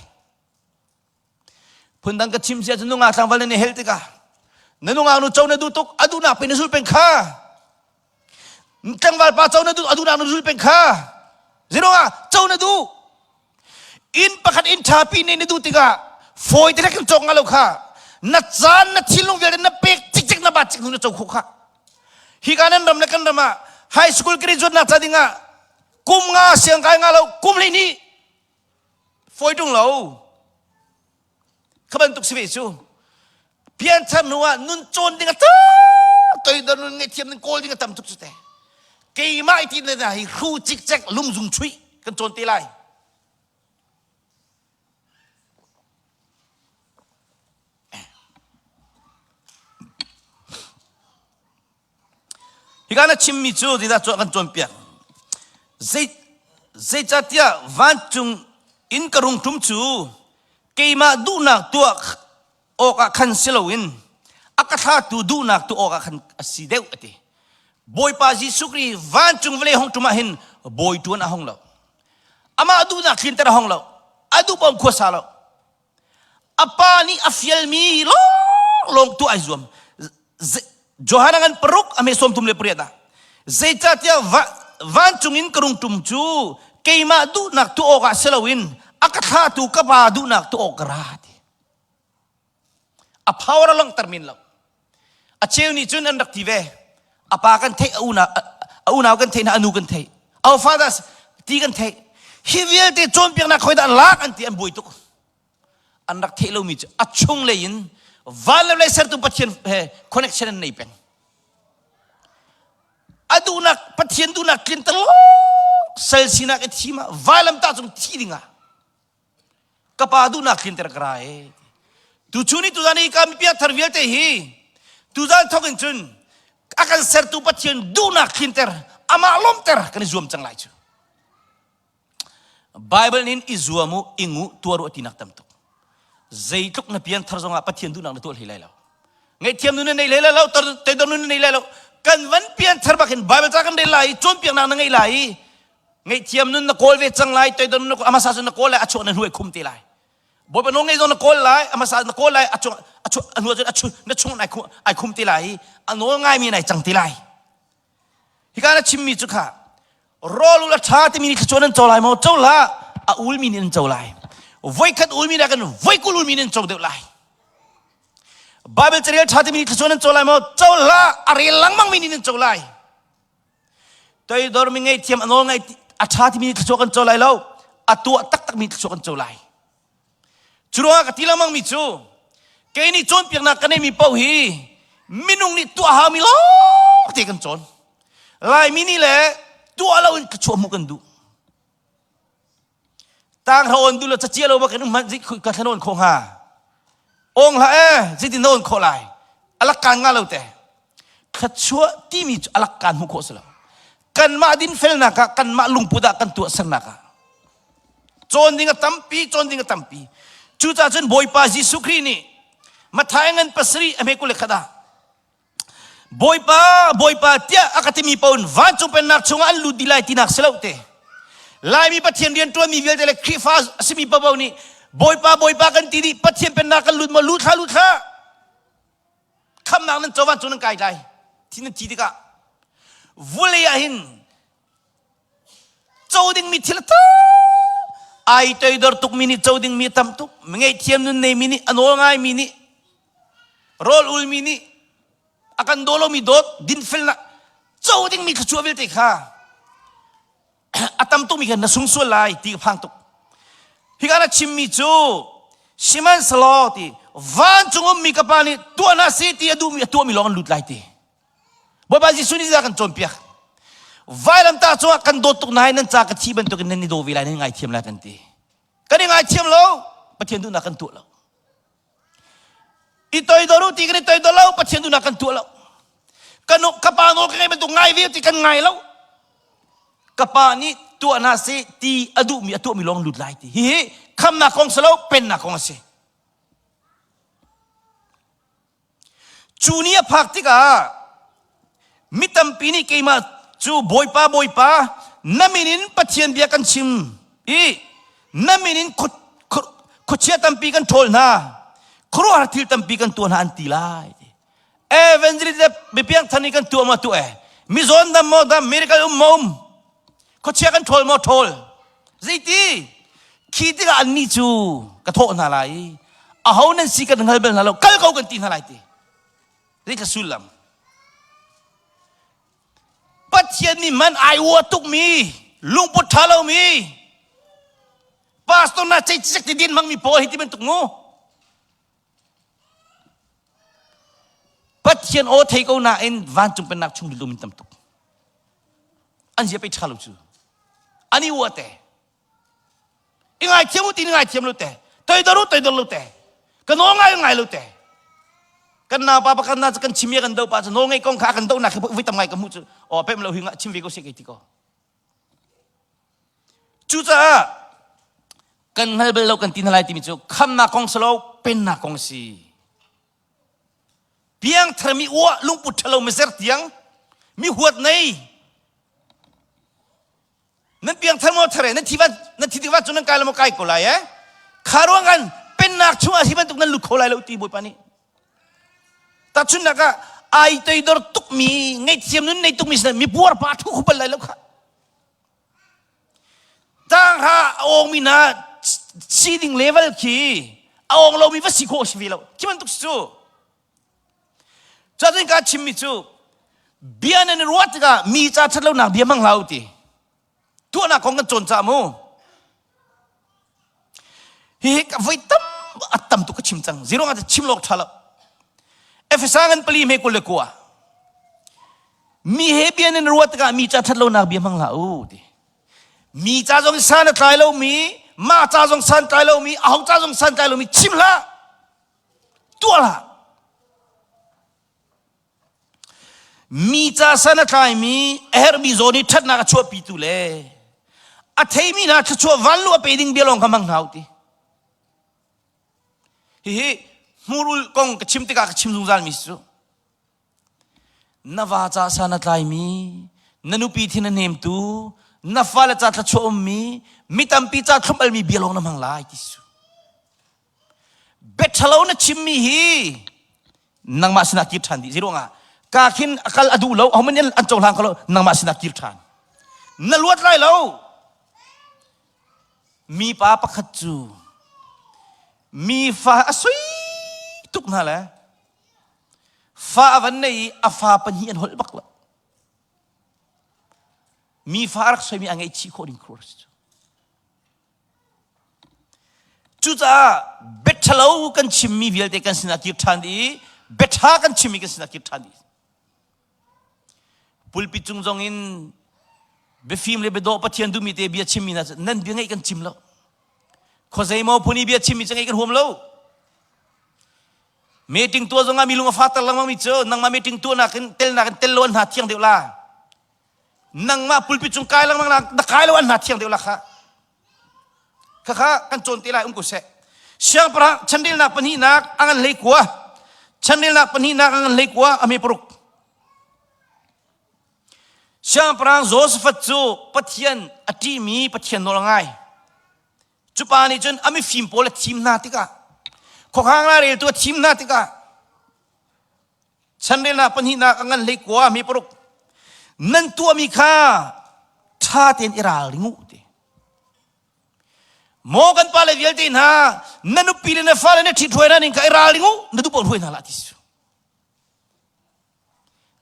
[SPEAKER 1] Phundang ka chim sia cu nungak tlangval nan i hel tikah na nungak nu co na duh tuk a duhnak pe na zul peng kha tlangval pa co na duh a duhnak na zul peng kha zirong ah co na duh inn pakhat inn ṭha pi ne na duh tikah fawi te kan cawk nga lo kha na caan na thinlung vialte na pek cikcek na bat cik hnu na co khawh kha hi ka nan ram le kan ram ah high school graduate nak ca dingah kum nga siang kai nga lo kum 12 Fawi ṭung lo. Kha bantuk si ve cu. Pianthar hnu ah nun cawn ding a tam toidor nun ngaihthiam ding kawl ding a tam tuk cu te. Keimah i ti na hi hru cikcek lungzung chuih kan cawn te lai. Hika na chimmi cu zeidah cu a kan cawnpiak? Zei, zeicahtiah vancung in ka rung ṭum cu keimah duhnak tuah awkah khan si loin a ka thlatu duhnak tuah awkah khan a si deuh a ti. Bawipa Jesuh Khrih vancung vawlei hong ṭum ah hin bawi ṭuan a hong lo. Amah duhnak tlinter a hong lo. A duh paoh khua sa lo. A pa nih a fialmi lawnglawng tuah ai zuam. Johan ngan paruk a me 38 ah. Zeicahtiah va, Vancung in ka rung ṭum cu keimah duhnak tuah awkah si loin a ka thlahtu ka Pa duhnak tuah awk ka ra ti. A power a langhter men lo. A cheu nih cun an rak ti ve. A pa kan theih, a unau, a unau kan theih, a nu kan theih. Our fathers ti kan theih. Hi vialte cawnpiaknak khoi dah lak an ti an buai tuk. An rak theih lomi cu a chung lei in van le lei sertu Pathian he connection an nei peng. A duhnak Pathian duhnak tlinter sal sinak i thim ah vailamtah cung thi dingah ka pa duhnak tlinter ka ra e tu chun i tuzan i ka mipiak thar vialte hi tuzan thok in cun a kan sertu Pathian duhnak tlinter amah lawmter kan i zuam cang lai cu Bible nin i zuam u ingu tuar u tinak tam tuk zeitluk na pian thar zongah Pathian duhnak na tuah hlei lai lo ngaihthiam nun na nei hlei lai lo toidor nun na nei lai lo kan van pian thar bak hin Bible ca kan rel lai i cawnpiaknak na ngei lai i ngaihthiam nun na kawl ve cang lai toidor nun na amasa cun na kawl lai a chuah na hnuai khum te lai Bawipa nawl ngei zong na kawl lai amasa na kawl lai a chung a chung a hnu cun a chung na chung ai khum te lai i a nawl ngaimi nai cang te lai Hika na chimmi cu kha rawl ul a ṭha timi nih thluachuah nan co lai maw? Co hlah. A ulmi nih nan co lai. Voikhat ulmi nakin voikul ulmi nih nan co deuh lai. Bible carel ṭha timi nih thluachuah nan co lai maw? Co hlah. A rel lengmangmi nih nan co lai. Toidor mi ngaihthiam a nawl ngai a ṭha timi nih thluachuah kan co lai lo. A tuah taktakmi thluachuah kan co lai. Cu ruangah ka ti lengmangmi cu kei nih cawnpiaknak ka neihmi paoh hi minung nih tuah haumi lawng te kan cawn. Laimi nih le tuah loin thluachuah hmuh kan duh. Tang hra on duh lo cacia lo bak in um hmanh ka thlan on khawh hnga. Ong hlah ee zeitin na on khawh lai. Alak kaan nga lo te. Thluachuah timi cu alak kaan hmuh khawh si lo. Kanmah dinfelnak ah kanmah lungput ah kan tuahsernak ah Cawn ding a tampi, cawn ding a tampi. Cucaah cun Bawipa Jesuh Khrih nih Matthai ngan pasarih a hme 21 ah Bawipa, Bawipa tiah a ka timi paoh in vancung pennak chungah an lut dih lai tinak si lo te. Laimi Pathian rian ṭuanmi vialte le Khrihfa a simi paoh nih Bawipa, Bawipa kan ti dih, Pathian pennak kan lut maw? Lut hlah, lut hlah. Khamnak nan co vancung nan kai lai. Thi nan thi tikah vulei ah hin Co dingmi thil a tam. Ai toidor tukmi nih co dingmi a tam tuk. Mi ngaihthiam nun neimi nih a nawl ngaimi nih rawl ulmi nih a kan daw lomi dawt dinfelnak co dingmi thluachuah vialte kha a tam tukmi kha na sung sual lai ti ka phang tuk. Hika na chimmi cu sihmanhsehlaw ti vancung ummi ka pa nih tuah hna seh ti a duhmi a tuahmi lawng an lut lai ti. Bawipa Jesuh nih zeidah kan cawnpiak? Vailamtah cungah kan dawt tuk nain nan ca ka thi bantukin nan i daw ve lai, nan i ngaithiam lai kan ti. Kan i ngaithiam lo, Pathian duhnak kan tuah lo. I toidor u ti kan i toidor lo, Pathian duhnak kan tuah lo. Ka, nu, ka pa nawl ka ngai bantuk ngai ve ti kan ngai lo. Ka pa nih tuah hna seh ti a duhmi a tuahmi lawng lut lai ti. Hihi khamnak kong si lo, pennak kong a si. Cu ni a phak tikah mi tampi nih keimah cu Bawipa, Bawipa, na min in Pathian bia kan chim i na min in khuachia tampi kan ṭhawl hna, khuaruahhar thil tampi kan tuah hna an ti lai. Evangelist le bipiang than i kan tuah maw tuah e, mizawn dam maw dam, miracle um maw um, khuachia kan ṭhawl maw ṭhawl. Zeiti? Khi tikah annih cu ka thawh hna lai i aho nan si kan hngal bal hna lo, kal ko kan ti hna lai ti. Zeithla sullam? Pathian nih man ai ua tukmi, lungput ṭha lomi, pastor na cei cicek ti din hmangmi pawl hi ti bantuk mu. Pathian aw thei ko nain vancung pennak chung lut min tam tuk. An zia pei ṭha lo cu. An i ua te. I ngaithiam u ti ngaithiam lo te. Toidor u toidor lo te. Ka nawl ngai ngai lo te. Kan naupa pakhat na kan chim kan do pa cu nawl ngei kong kha kan do nak voi tam ngai ka hmuh cu aw pem lo hi nga chim ve ko se kai ti ko. Cucaah kan hngal bal lo kan ti hna lai timi cu khamnak kong si lo pennak kong si. Piangthar mi uah lungput ṭhalo mizer tiang mi huat nei nan piangthar maw thar nan thi van nan thi tik van cu nan kai lo maw kai ko lai eh kha ruang kan pennak chungah hi bantuk nan lut kho lai lo ti bawipa nih tahchunhnak ah ai toidor tukmi ngaihthiam nun nei tukmi sin mi puar pa thu khu bal lai lo kha. Tanghra a awngmi hna siding level khi a awng lomi va si khawh si ve lo. Khi bantuk si cu. Cun ka chimmi cu bia nan i ruah tikah mi ca ṭhat lonak bia hmang hlah u ti. Tuahnak kong kan cawn cah mu. Hihi ka voi tam a tam tuk ka chim cang. Zero nga chim lawk ṭha lo. Efesa ngan pali me 29. Mi he bia nan ruah tikah mi ca ṭhat lonak bia hmang hlah u ti. Mi ca zong san a tlai lomi, mah ca zong san tlai lomi, aho ca zong san tlai lomi chim hlah. Tuah hlah. Mi ca san a tlaimi a herhmi zawn i ṭhatnak a chuahpitu le a theimi hna thluachuah vanlu a pe ding bia lawng kha hmang hna u ti. Hihi hmurul kong ka chim tikah ka chim zungzalmi si cu. Na va ca san a tlaimi, na nupi thin a hnemtu, na fale ca thluachuah ummi, mi tampi ca thlum almi bia lawng na hmang lai ti su. Biaṭhalo na chimmi hi nangmah sinah kir ṭhan dih. Zeiruangah ka khin a kal a duh lo, ahohmanh nih an cohlang kho lo, nangmah sinah kir ṭhan. Na luat lai lo. Mipa pakhat cu mi fa a sui tuk hna le fa a van nei i a fa pahnih an holh bak lo. Mi fa a rak soimi a ngaihchih khawh ding khur si cu. Cucaah biaṭhalo kan chimmi vialte kan sinah kir ṭhan i biaṭha kan chimmi kan sinah kir ṭhan dih. Pulpit cung zong in biafim le biadawh Pathian duhmi te bia chimmi hna cu nan bia ngaih kan cim lo. Khuazei maw phun i bia chimmi cu ngaih kan huam lo. Meeting tuah zongah mi lung a fater lengmang mi cu nangmah meeting tuahnak in telnak in tel lo an hna thiang deuh la. Nangmah pulpit cung kai lengmang na kai lo an hna thiang deuh la kha. Khakha kan cawn te lai um ko seh. Siangpahrang chanrelnak pahnihnak a ngan hlei kua. Chanrelnak pahnihnak a ngan hlei kua a me paruk. Siangpahrang Josaphat cu Pathian a ṭihmi Pathian nawl a ngai. Cu pa nih cun a mifim pawl a thim hna tikah khuakhang laireltu a thim hna tikah Chanrelnak pahnihnak a ngan hlei kua mi paruk nan tuahmi kha ṭha tein i ralring u ti. Maw kan pale vialte hna na nupi le na fale na ṭhithruai hna ning kha i ralring u na duh paoh hruai hna hlah ti su.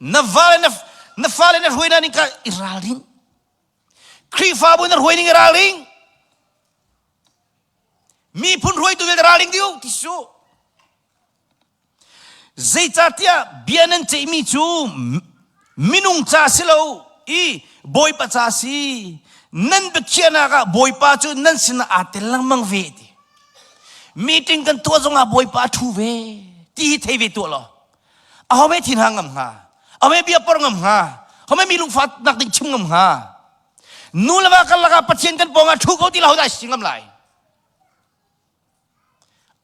[SPEAKER 1] Na vale na, na fale na hruai hna ning kha i ralring. Khrihfabu na hruai ning i ralring. Miphun hruaitu vialte ralring dih u ti su. Zeicahtiah bia nan ceihmi cu minung ca si lo i Bawipa ca si. Nan biakhiahnak ah Bawipa cu nan sinah aa tel lengmang ve ti. Meeting kan tuah zongah Bawipa a ṭhu ve ti hi thei ve tuah law. Aho me thin hang ngam hnga? Aho me bia por ngam hnga? Aho me mi lungfah nak ding chim ngam hnga? Nu le va karlak ah Pathian kan pawng ah ṭhu ko ti lo hodah si ngam lai?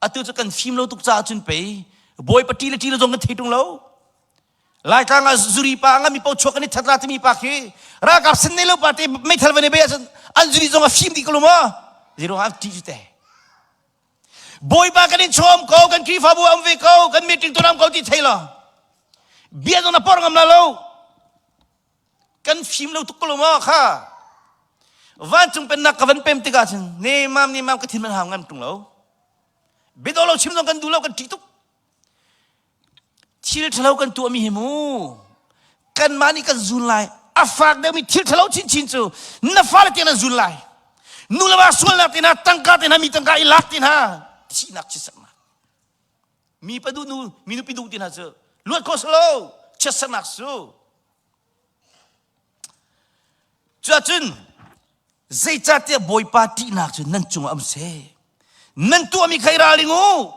[SPEAKER 1] Atu cu kan fim lo tuk caah cun pei bawipa ṭi le ṭi lo zong kan thei ṭung lo. Laitlang ah zuri pa nga mi po chuak kan i that la timi pa khi ralkap sin nei lo pa te meithal van i bei ahcun an zuri zong a fim dih ko lo maw? Zero ah ṭih cu te. Bawipa kan in chawm ko, kan Khrihfabu am ve ko, kan meeting tuan am ko ti thei lo. Bia zong na por ngam la lo. Kan fim lo tuk ko lo maw kha? Vancung pennak ka van pem tikah cun nemam nemam ka thin man hau ngam ṭung lo. Biadaw lo chim zong kan duh lo kan ṭih tuk. Thil ṭhalo kan tuahmi hi mu kanmah nih kan zun lai. A fak deuhmi thil ṭhalo chinchin cu na fale tiang nan zun lai. Nu le va sualnak te hna, tangka te hna, mi tangka i lak te hna, thihnak chiatserhnak. Mi pa duh nu, mi nupi duh te hna cu luat khawh si lo, chiatserhnak su. Cuahcun zeicahtiah Bawipa ṭihnak cu nan cungah um seh. Nan tuahmi kha i ralring u.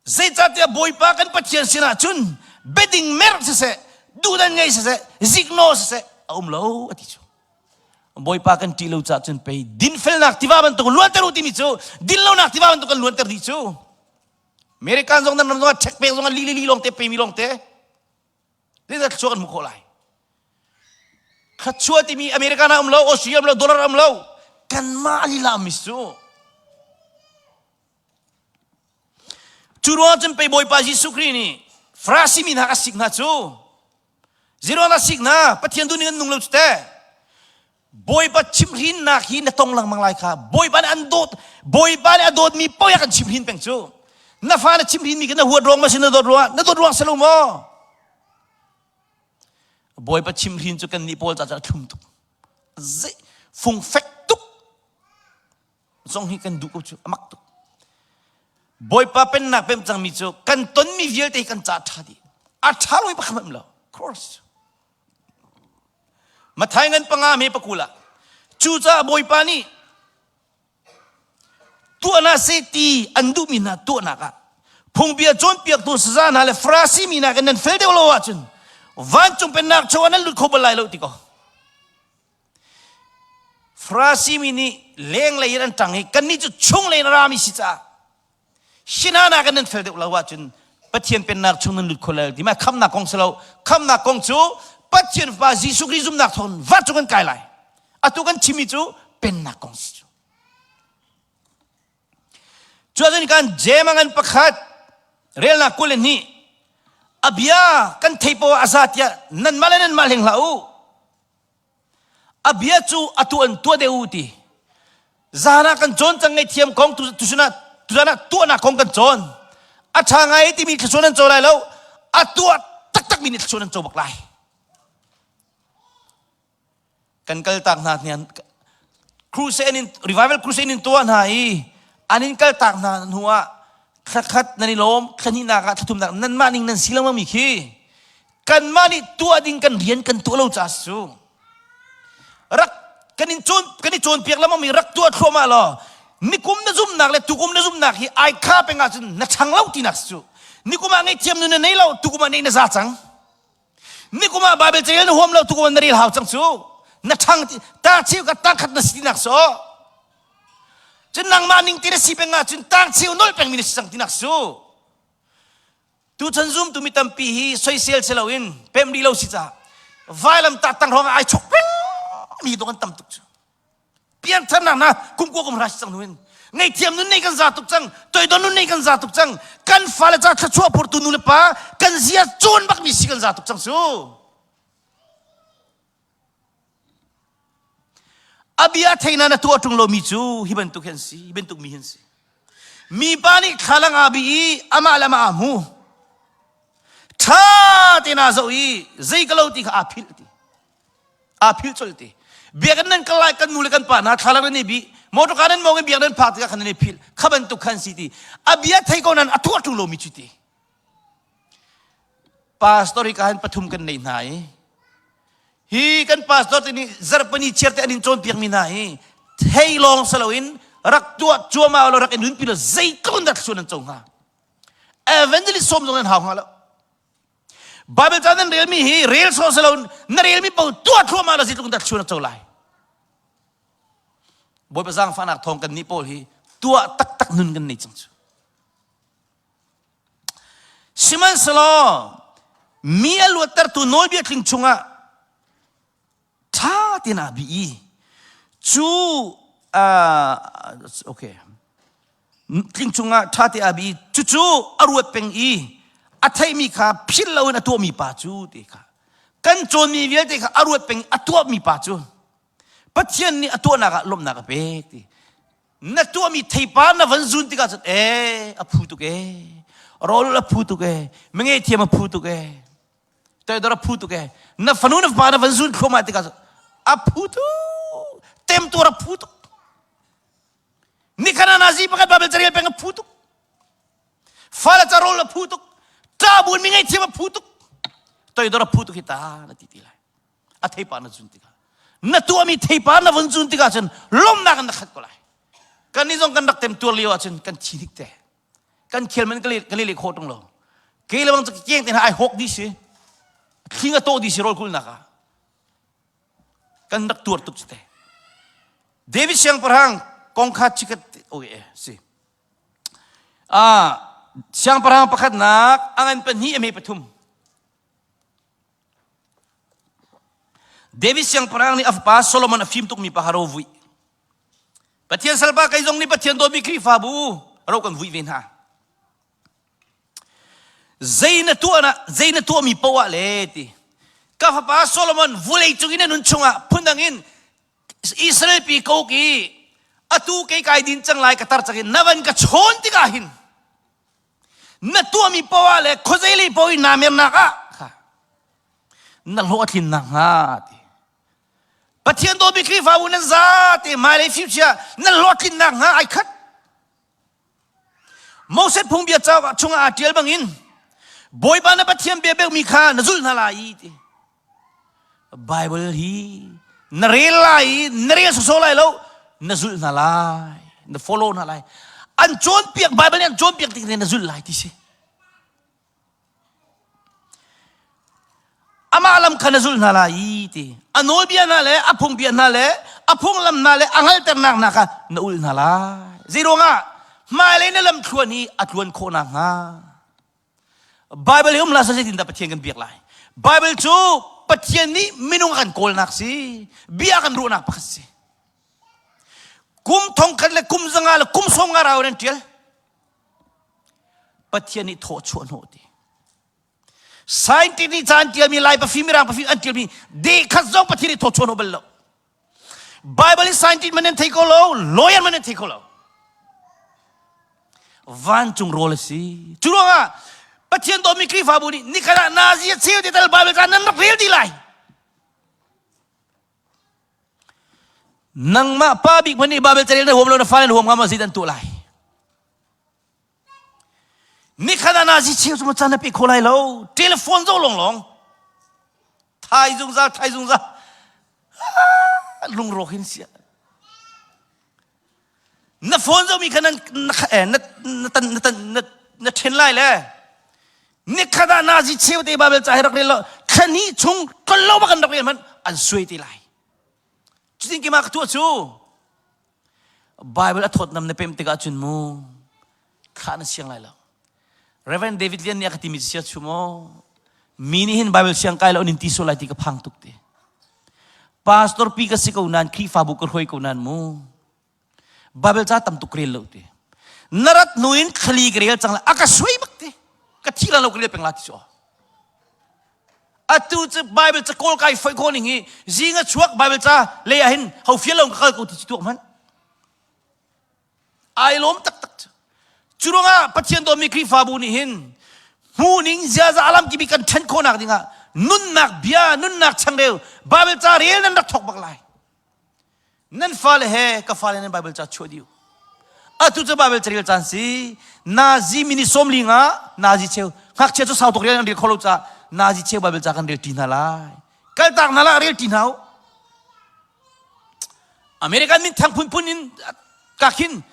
[SPEAKER 1] Zeicahtiah Bawipa kan Pathian sinah cun biading merh siseh, duhdan ngei siseh, ziknaw siseh a um lo a ti cu. Bawipa kan ṭih lo caah cun pei dinfelnak tiva bantuk luanter u timi cu dinlonak tiva bantuk kan luanter dih cu. American zong nan ram zongah ṭhek pek zongah li li li lawngte pemi lawngte. Zeidah thluachuah kan hmuh khawh lai? Thluachuah timi American ah um lo, Australia um lo, dollar um lo. Kanmah lila um cu. Cu ruangah cun pei Bawipa Jesuh Khrih nih Farasi mi hna a sik hna cu. Zeiruang dah sik hna? Pathian duh ning an nung lo cu teh. Bawipa chimhrinnak hi na tong lengmang lai kha. Bawipa nih an dawt, Bawipa nih a dawtmi poah kan chimhrin peng cu. Na fa na chimhrinmi kha na huat ruang ma si na dawt ruang na dawt ruang si lo maw? Bawipa chimhrin cu kan nih pawl ca cu a thlum tuk. Zei fungfek tuk zong hi kan duh ko cu a mak tuk. Bawipa pennak pem cangmi cu kan tonmi vialte hi kan ca ṭha dih. A ṭha lo i pakhat hmanh lo. Course. Mathai ngan panga me pakul ah cucaah Bawipa nih tuahna seh ti an duhmi hna tuahnak ah phungbia cawnpiaktu saza hna le Farasi mi nakin nan fel deuh lo ahcun vancung pennak chung ah nan lut kho bal lai lo ti ko. Farasi mi nih lenglei in an ṭang i kannih cu chunglei in a rami si caah hi hna nakin nan fel deuh lo ahcun Pathian pennak chung nan lut kho lai ti ma khamnak kong si lo khamnak kong cu Pathian Fapa Jesuh Khrih zumnak thawng vancung kan kai lai atu kan chimmi cu pennak kong si cu cu ahcun kan jem a ngan pakhat relnak 22 a bia kan thei poah a za tiah nanmah le nanmah hleng hlah u A bia cu atu an tuah deuh u ti. Zan ah kan cawn cang ngaihthiam kong tuchun ah tuzan ah tuahnak kong kan cawn. A ṭha ngai timi thluachuah nan co lai lo. A tuah taktak mi nih thluachuah nan co bak lai. Kan kal tak hna hnian crusade in revival crusade in tuah hna i an in kal tak hna hnu ah thla khat nan i lawm thla hnihnak ah thla thumnak nanmah ning nan si lengmang mi khi kanmah nih tuah ding kan rian kan tuah lo caah cu rak kan in cawn kan i cawnpiak lengmang mi rak tuah thluahmah law nikum na zumnak le tukum na zumnak hi ai kha peng ahcun na ṭhang lo tinak cu nikum ah ngaihthiam nu na nei lo tukum ah nei na za cang nikum ah Bible carel na huam lo tukum ah na rel hau cang cu na ṭhang ta cheu ka tangkhat na si tinak so cun nangmah ning ti na si peng ahcun tang cheu nolh peng mi na si cang tinak cu Tuchan zumtu mi tampi hi soisel si loin pem rih lo si caah vailam tah tang hrawng ah ai chok peng mi dawh kan tam tuk cu. Piantharnak na kum kua kum hra si cang nuin ngaihthiam nun nei kan za tuk cang toidor nun nei kan za tuk cang kan fale ca thluachuah phurtu nu le pa kan zia cawn bak mi si kan za tuk cang cu. A bia theina na tuah ṭung lomi cu hi bantuk hi an si, hi bantuk mi hi an si. Mipa nih thlalang aa bih i amah le amah aa hmu. Ṭha tein aa zoh i zei ka lo ti kha aa philh ti. Aa philh colh ti. Biakinn nan kal lai kan nu le kan pa hna thlalang nan i bih. Motor car nan mawng i biakinn nan phak tikah khan nan i philh. Kha bantuk khan si ti. A bia thei ko nan a tuah ṭung lomi cu ti. Pastor hi ka han pathum kan nei hna i hi kan pastor te nih zarhpini chiar te an in cawnpiak mi hna hi thei lawng si loin rak tuah cuahmah lo rak i nunpi lo zeitluk in dah thluachuah nan co hnga evangelist sawm zong nan hau hnga lo Bible ca nan relmi hi rel sawh si lo na relmi paoh tuah thluahmah lo zeitluk in dah thluachuah na co lai Bawipa zaangfahnak thawng kan nih pawl hi tuah taktak nun kan nei cang cu Sihmanhsehlaw mi a luattertu nawlbia tling chungah ṭha tein aa bih i cu uh, okay tling chungah ṭha te aa bih i cucu a ruat peng i a theihmi kha philh loin a tuahmi pa cu ti kha kan cawnmi vialte kha a ruat peng a tuahmi pa cu Pathian nih a tuahnak ah lawmhnak a pek ti na tuahmi theipar na van zun tikah cun ee a phu tuk ee rawl a phu tuk ee minge thiam a phu tuk ee toidor a phu tuk ee na fanu na fapa na van zun thluahmah tikah cun a phu tuk temtuar a phu tuk nikhat nazi pakhat babel carel peng a phu tuk fale ca rawl a phu tuk ṭah mi ngei thiam a phu tuk toidor a phu tuk hi ta na ti ti lai a theipar na zun tikah na tuahmi theipar na vun zun tikah cun lawmnak in na khat ko lai kan nih zong kan rak tem tuar lio ahcun kan thi dik te kan khel man kan le khawh tung lo ke le bang cu keng te ai hawk di si thling a to di si rawl kulnak ah kan rak tuar tuk te David siangpahrang kong kha chikat okay si ah siangpahrang pakhatnak angan pahnih a me pathum David siangpahrang nih a fapa Solomon a fim tukmi pa kha ro vui. Pathian salpa kei zong nih Pathian dawtmi Khrihfabu ro kan vui ve hna. Zei na tuah na zei na tuahmi poah le ti ka fapa Solomon vulei cung in na nun chungah phundang in. Israel pi ko ki atu kei kai din cang lai ka tar cang in na van ka chawn tikah hin na tuahmi poah le khuazei lei poah in naa mernak ah kha na hlawh a tlin nakhnga ti Pathian dawtmi Khrihfabu nan zate hmailei future na hlawhtlin nakhnga ai khat Moses phungbia cauk ah chungah aa ṭial bangin Bawipa na Pathian bia pekmi kha na zulh hna lai i ti. Bible hi na rel lai i na rel sawsawh lai lo na zulh hna lai na follow hna lai an cawnpiak Bible nih an cawnpiak tik na zulh lai ti si. Amah lam kha na zulh hna lai i ti. A nawlbia hna le a phungbia hna le a phunglam hna le a hngalhternak hna kha na ulh hna lai. Zeiruangah hmailei na lam thluan hi a tluan khawh nakhnga. Bible hi um hlah seh zeitindah Pathian kan biak lai? Bible cu Pathian nih minung a kan kawlnak si, bia kan ruahnak pakhat si. Kum thongkhat le kum zanga le kum sawm nga rau in an ṭial. Pathian nih thaw chuah hnawh ti. Scientist nih ca an tialmi Lai pafi Mirang pafi an tialmi deh khat zong Pathian nih thaw chuah hnawh bal lo. Bible in scientist man nan thei ko lo, lawyer man nan thei ko lo. Vancung rawl a si. Cu ruangah Pathian dawtmi Khrihfabu nih nikhat ah nazi a cheu te tal Bible ca nan rak rel dih lai. Nangmah pa bik hmanh nih Bible carel na huam lo na fale na huam hnga maw zeidah an tuah lai? Nikhat ah nazi cheu cu caan na pe kho lai lo. Telephone zo long long. Thai zungzal, thai zungzal. Lungrawk hin sia. Na phone zomi kha na na na na na na ṭhen lai le nikhat ah nazi cheu te Bible ca hi rak rel lo thla hnih chung tlol lo bak an rak rel hmanh an suai te lai. Cutin keimah ka tuah cu Bible a thawtnam na pem tikah cun mu thlah na siang lai lo. Reverend David Lian nih a ka timi sia chu maw mi nih hin Bible siang kai lo nin ti sual lai ti ka phang tuk ti. Pastor pi ka si ko nan Khrihfabu ka hruai ko nan mu. Bible ca tam tuk rel lo ti. Na rat hnu in thlali ka rel cang la a ka suai bak ti. Ka thi la lo ka rel peng la ti chu. Atu cu Bible ca kawl kai foi ko ning hi zing a chuak Bible ca lei ah hin ho fial lo ka kal ko ti chu tuak hmanh. Ai lawm taktak cu. Cu ruangah Pathian dawtmi Khrihfabu nih hin hmuhning ziaza alam kibi kan ṭhen khawhnak dingah nunnak bia, nunnak changreu Bible ca rel nan rak thawk bak lai. Nan fale he ka fale nan Bible ca chuah dih. Atu cu Bible carel caan si. Nazi mini sawmli nga Nazi cheu ngakchia cu sau tuk rel an rel kho lo ca Nazi cheu Bible ca kan rel ṭi hna lai. Kaltak hna lah rel ṭi hna u. American min thang phunphun in ka khin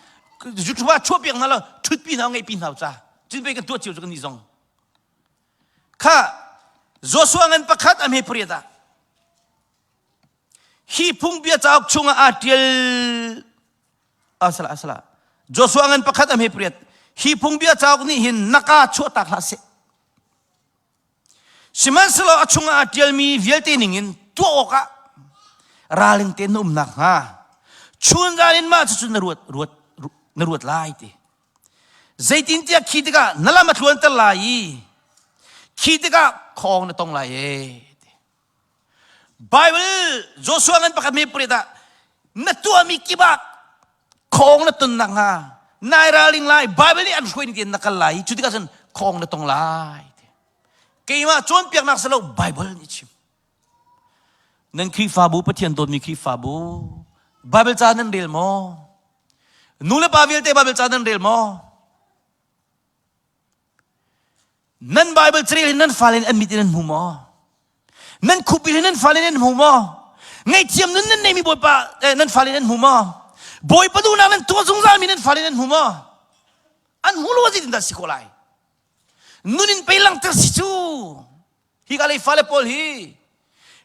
[SPEAKER 1] YouTube ah chuah piak hna lo ṭhutpi hna ngeihpi hna ca cun pei kan tuah cio cu kan nih zong kha Joshua ngan pakhat a hme pariat ah hi phungbia cauk chungah aa ṭial asala asala Joshua ngan pakhat a hme pariat hi phungbia cauk nih hin naka chuahtak hlah seh Sihmanhsehlaw a chungah aa ṭialmi vialte ningin tuah awkah ralring tein na um nakhnga chunzan in mah cucu na ruat ruat na ruat lai ti. Zeitintiah khi tikah na lam a tluanter lai i khi tikah khawng na tong lai ee. Bible Joshua ngan pakhat mi pariat ah na tuahmi kip ah khawng na ton nakhnga nai ralring lai Bible nih an hruai ning tein na kal lai cu tikah cun khawng na tong lai keimah cawnpiaknak si lo Bible nih chim nan Khrihfabu Pathian dawtmi Khrihfabu Bible ca nan rel maw nu le pa vialte Bible ca nan rel maw Nan Bible carel hin nan fale an mit in an hmu maw? Nan khupil hin nan fale an hmu maw? Ngaihthiam nun nan neimi Bawipa eh, nan fale an hmu maw? Bawipa duhnak nan tuah zungzalmi nan fale nan hmu maw? An hmu lo zeitin dah si khawh lai? Nun in pei langhter si cu. Hi ka lei fale pawl hi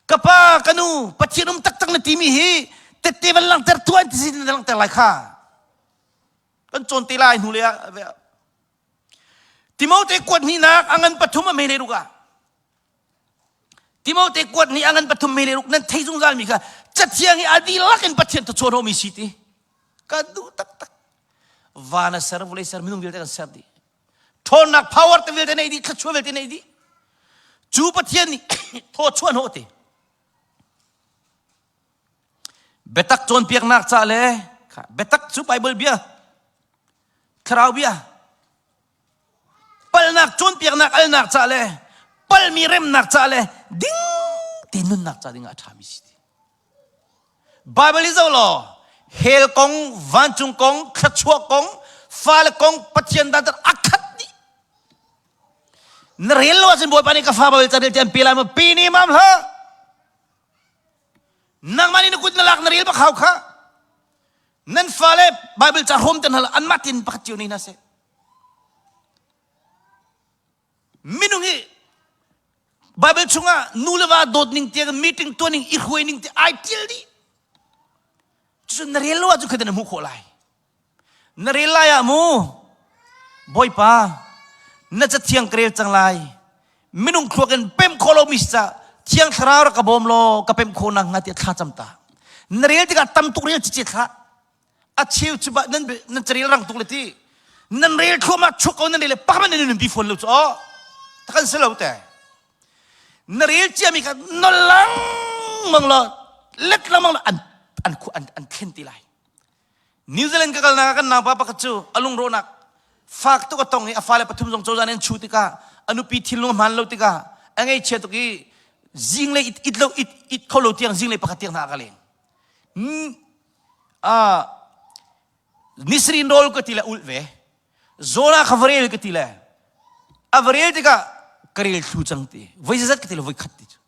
[SPEAKER 1] ka pa ka nu Pathian um taktak na timi hi tette van langhter tuah an ti si na langhter lai kha. Kan cawn te lai hnu le ah Timote kuat hnihnak a ngan pathum a mei le ruk ah Timote kuat hnih a ngan pathum mei le ruk nan thei zungzal mi kha cathiang i a dihlak in Pathian thachuan mi si ti ka duh taktak van a ser vawlei ser minung vialte kan ser dih ṭhawnnak power te vialte nei dih thluachuah vialte nei dih cu Pathian nih thawchuah hnawh te. Biatak cawnpiaknak ca le biatak cu Bible bia, thlarau bia, palnak cawnpiaknak alnak ca le palmi remnak ca le ding te nunnak ca dingah a ṭhami si ti. Bible i zoh law hell kong, vancung kong, thluachuah kong, fale kong, Pathian dan a khat dih. Na rel lo ahcun Bawipa nih ka fa Bible ca rel ti an pe lai maw? Pe ne mam hlah. Nangmah nih na kut na lak na rel bak hau kha. Nan fale Bible ca hrawm te hna anmah tin pakhat cio nei hna seh. Minung hi Bible chungah nu le va dawt ning tiang meeting tuah ning i hruai ning ti ai tial dih. Cucu na rel lo ahcun khatin na hmuh khawh lai. Na rel lai ah mu Bawipa na cathiang ka rel cang lai. Minung thluak in pemh khawh lomi si ca Thiang Thlarau rak ka bawm law ka pemh khawh nakhnga tiah thla cam ta. Na rel tikah tam tuk rel cicet hlah. A cheu cu ba nan nan carel rang tuk le ti. Nan rel thluahmah chuk ko nan rel le pakhat nan nun pi fawn lo cu aw. Takan si lo te. Na rel ciami kha nol lengmang law let lengmang law an an an an thlen ti lai. New Zealand ka kalnak ah kan naupa pakhat cu a lungrawhnak fak tuk a tong i a fale pathum zong cozah nih an chuh tikah a nupi thinlung a hmaan lo tikah a ngaihchia tuk i zinglei it, it lo it, it kho lo tiang zinglei pakhat tiang hna a ka leng. Uh, nisrin rawl ka ti le ulh ve. Zona kha va rel ka ti le a va rel tikah ka rel thlu cang ti. Voi zat ka ti le voi khat ti cu.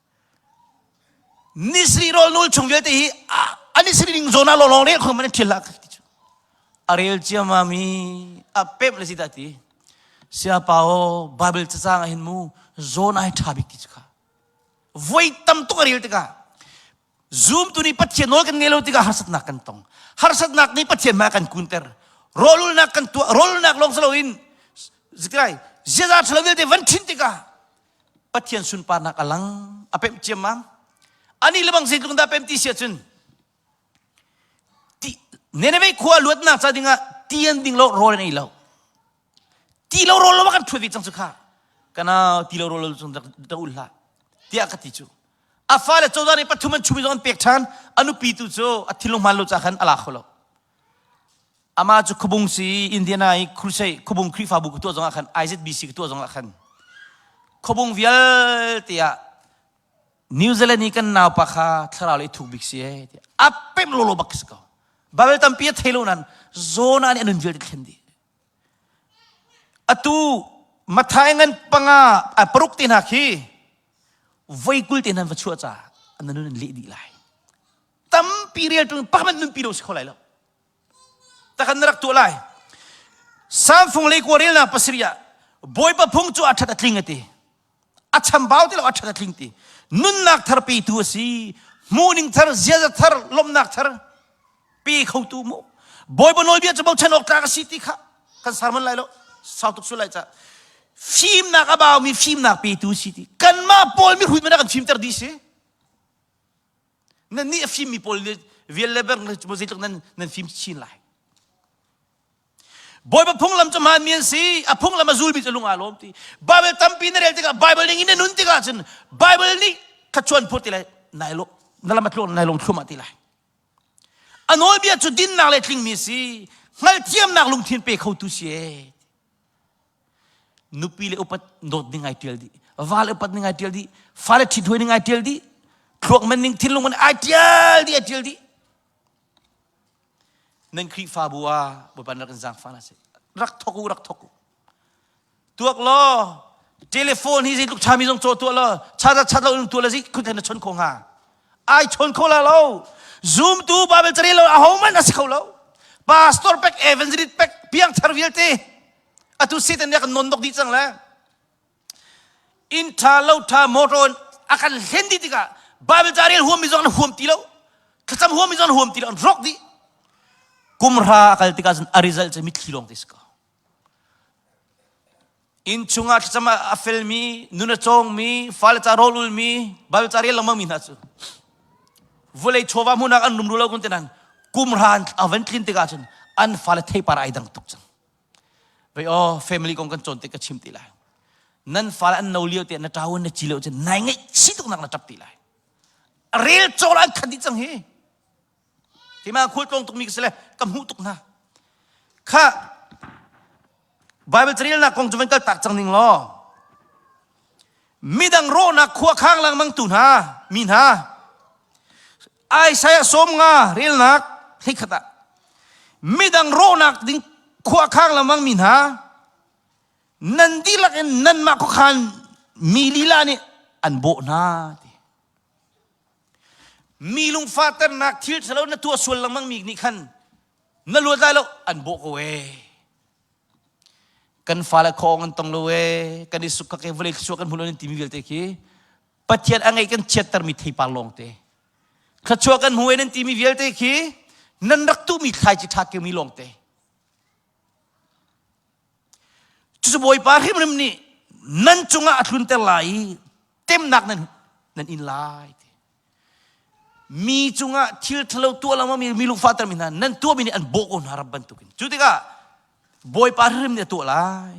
[SPEAKER 1] Nisri rawl nul chung vialte hi a nisri ning zawn ah lawnglawng rel kho man ṭhial hlah ti cu. A rel ciammam i a pemh le si dah ti. Siapa aw Bible cacang ah hin mu zawn ai ṭha bik ti cu kha. Voi tam tuk a rel tikah zumtu nih Pathian nawl kan ngei lo tikah harsatnak kan tong. Harsatnak nih Pathian hmai kan kunter. Rawlulnak kan tuah rawlulnak lawng si loin zikai ziaza ṭhalo vialte van ṭhin tikah Pathian sunparnak a lang a pemh ciammam ani le bang zeitluk dah pem ti si ahcun ti Nineveh khua luatnak ca dingah ti an ding lo rawl an ei lo ti lo rawl lo kan ṭhuat ve cang cu kha kana ti lo rawl lo cung rak ul hlah tiah ka ti cu a fale cozah nih pathum an chumi zong an pek ṭhan a nupi tu cu a thinlung hmaan lo ca khan a la kho lo Amah cu Khuabung si Indiana i Crusade Khuabung Khrihfabu ka tuah zongah khan IZBC ka tuah zongah khan Khuabung vialte ah New Zealand i kan naupa kha thlarau lei thuk bik si ee tiah a pemh lawlaw bak si ko. Bible tampi a thei lo nain Jonah nih a nun vialte thlen dih. Atu Mathai ngan panga a paruk te hna khi voi kul te hna va chuah caah an nun an leh dih lai. Tampi rel ṭung pakhat nunpi lo si kho lai lo. Takan na rak tuah lai. Samfung lei kua relnak pasarih ah Bawipa phung cu a ṭhat a tling a ti. A chambau ti lo a ṭhat a tling ti. Nunnak thar petu a si. Hmuhning thar, ziaza thar, lawmhnak thar pe khotu mu. Bawipa nawlbia cu bochan awk tlak a si ti kha kan sermon lai lo. Sau tuk sul lai ca. Fimnak a baumi fimnak petu si ti. Kanmah pawl mihrut man a kan fimter dih si. Nan nih a fimmi pawl vial le bang zeitluk nan nan fim chin lai. Bawipa phunglam cu hmaanmi an si, a phunglam a zulmi cu lung aa lawm ti. Bible tampi na rel tikah Bible ning in na nun tikah cun Bible nih thlachuan phur ti lai nai lo na lam a tluang nai lawm thluahmah ti lai. A nawlbia cu dinnak le tlingmi a si, hngalhthiamnak lungthin pe khotu si ee. Nupi le upat dawt ning ai ṭial dih va le upat ning ai ṭial dih fale ṭhit ning ai ṭial dih thluak man ning thinlung man ai ṭial dih ai ṭial dih nan Khrihfabu ah Bawipa rak in zaangfah hna seh rak thok u rak thok u tuak law telephone hi zeitluk ṭhami zong caw tuah law chat chat lo in tuah la zik khun na chon kho hnga ai chon kho la lo zoom tu bible carel lo ahohmanh a si kho lo pastor pek evangelist pek piangthar vialte atu Satan nih a kan non dok dih cang le inn ṭha lo ṭha motor a kan hlen dih tikah Bible ca rel huammi zong an huam ti lo thlacam huammi zong an huam ti lo an rawk dih kum hra a kal tikah cun a result cu mitthli lawng te si ko inn chungah thlacam a felmi nun a cawngmi fale ca rawl ulmi Bible ca rel lengmangmi hna cu vawlei chawva hmunak an rum lo kun te nan kum hra a van tlin tikah cun an fale theipar ai dang tuk cang Vei aw family kong kan cawn tik ka chim ti lai. Nan fale an no lio te na ṭau na ci lio cun nai ngaih chi tuk nak na ṭap ti lai. A rel cawl an khat dih cang hi. Keimah khualtlawng tukmi ka si le ka hmuh tuk hna. Kha Bible carelnak kong cu van kal tak cang ning law midang rawhnak khua khang lengmang tu hna mi hna Isaiah 50 relnak hleikhat ah midang rawhnak ding khua khang lengmang mi hna nan dihlak in nanmah khuakhan mi lila nih an bawh hna ti mi lungfahternak thil ṭhalo na tuah sual lengmang mi nih khan na luat lai lo an bawh ko ee kan fale khong an tong lo ee kan i suk kak e vawlei thluachuah kan hmu lo nan timi vialte khi Pathian a ngeih kan chiattermi theipar lawngte thluachuah kan hmu e nan timi vialte khi nan rak tuhmi thlaici ṭha keumi lawngte Cucu Bawipa hrimhrim nih nan cungah a tlunter lai i temnak nan, nan in lai. Mi cungah thil ṭhalo tuah lengmang mi, mi lungfahter mi hna nan tuahmi nih an bawh ko hna rap bantukin. Cu tikah Bawipa hrimhrim nih a tuah lai.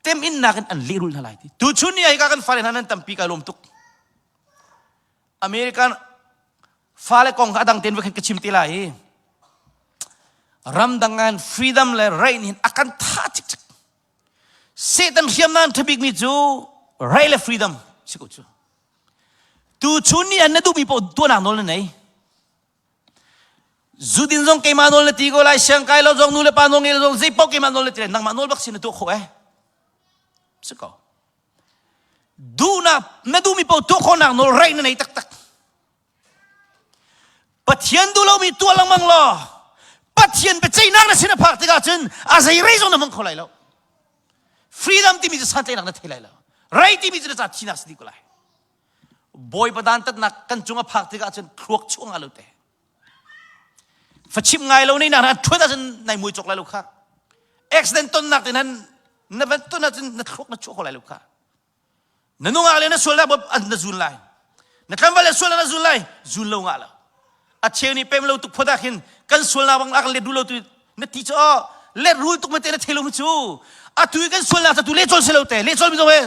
[SPEAKER 1] Teminnak in an lehrulh hna lai ti. Tuchun ni ah hika kan fale hna nan tampi kai lawm tuk. American fale kong kha a dang tein voi khat ka chim te lai i ramdang an freedom le right nih a kan tha cikcek Satan hriamnam ṭhabik mi cu right le freedom si ko cu tu chun ni an na duhmi paoh tuahnak nawl na nei zudin zong keimah nawl na ti ko lai siang kai lo zong nu le pa nawl ngei lo zong zei paoh keimah nawl na ti lai nangmah nawl bak si na tuah khawh eh si ko duhnak na duhmi paoh tuah khawhnak nawl right na nei taktak Pathian duh lomi tuah lengmang law Pathian biaceihnak na sin a phak tikah cun a zei rei zong na hmang kho lai lo. Freedom timi cu santlaihnak na thei lai lo. Rei timi cu na ca thinak si dih ko lai. Bawipa dantatnak kan cung a phak tikah cun thluak chuah nga lo te. Fachim ngai lo nei nak na thuat ahcun nai mui cawk lai lo kha. Accident tonnak te nan na van ton ahcun na thluak na chuah kho lai lo kha. Na nungak le na sualnak an na zun lai. Na tlangval le sualnak na zun lai. Zun lo ngah lo. A cheu nih pem lo tuk phot ah khin kan sualnak bang ak let ru lo tu na ti cu oh let rul tuk mate na thei lo mu cu. Atu i kan sualnak tu le chol se lo te le chol mi zong he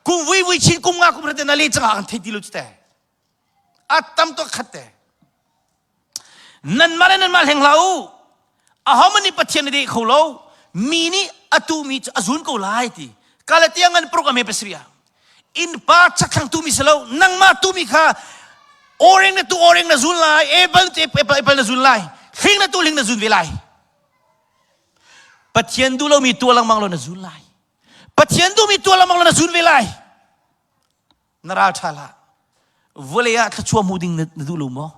[SPEAKER 1] kum vui vui chin kum nga kum rate na le chang ah kan thei ti lo cu te. A tam tuk khat te. Nanmah le nanmah hleng hlah u. Ahohmanh nih Pathian a deh kho lo. Mi nih a tuhmi cu a zun ko lai ti. Galatia ngan paruk a me pasarih ah. Innpa chakthlang tuhmi si lo, nangmah tuhmi kha oreng na tu oreng na zun lai, apple tu apple, apple na zun lai, hling na tu hling na zun ve lai. Pathian duh lomi tuah lengmang lo na zun lai. Pathian duhmi tuah lengmang lo na zun ve lai. Na ral ṭha hlah. Vawlei ah thluachuah hmuh ding na duh lo maw?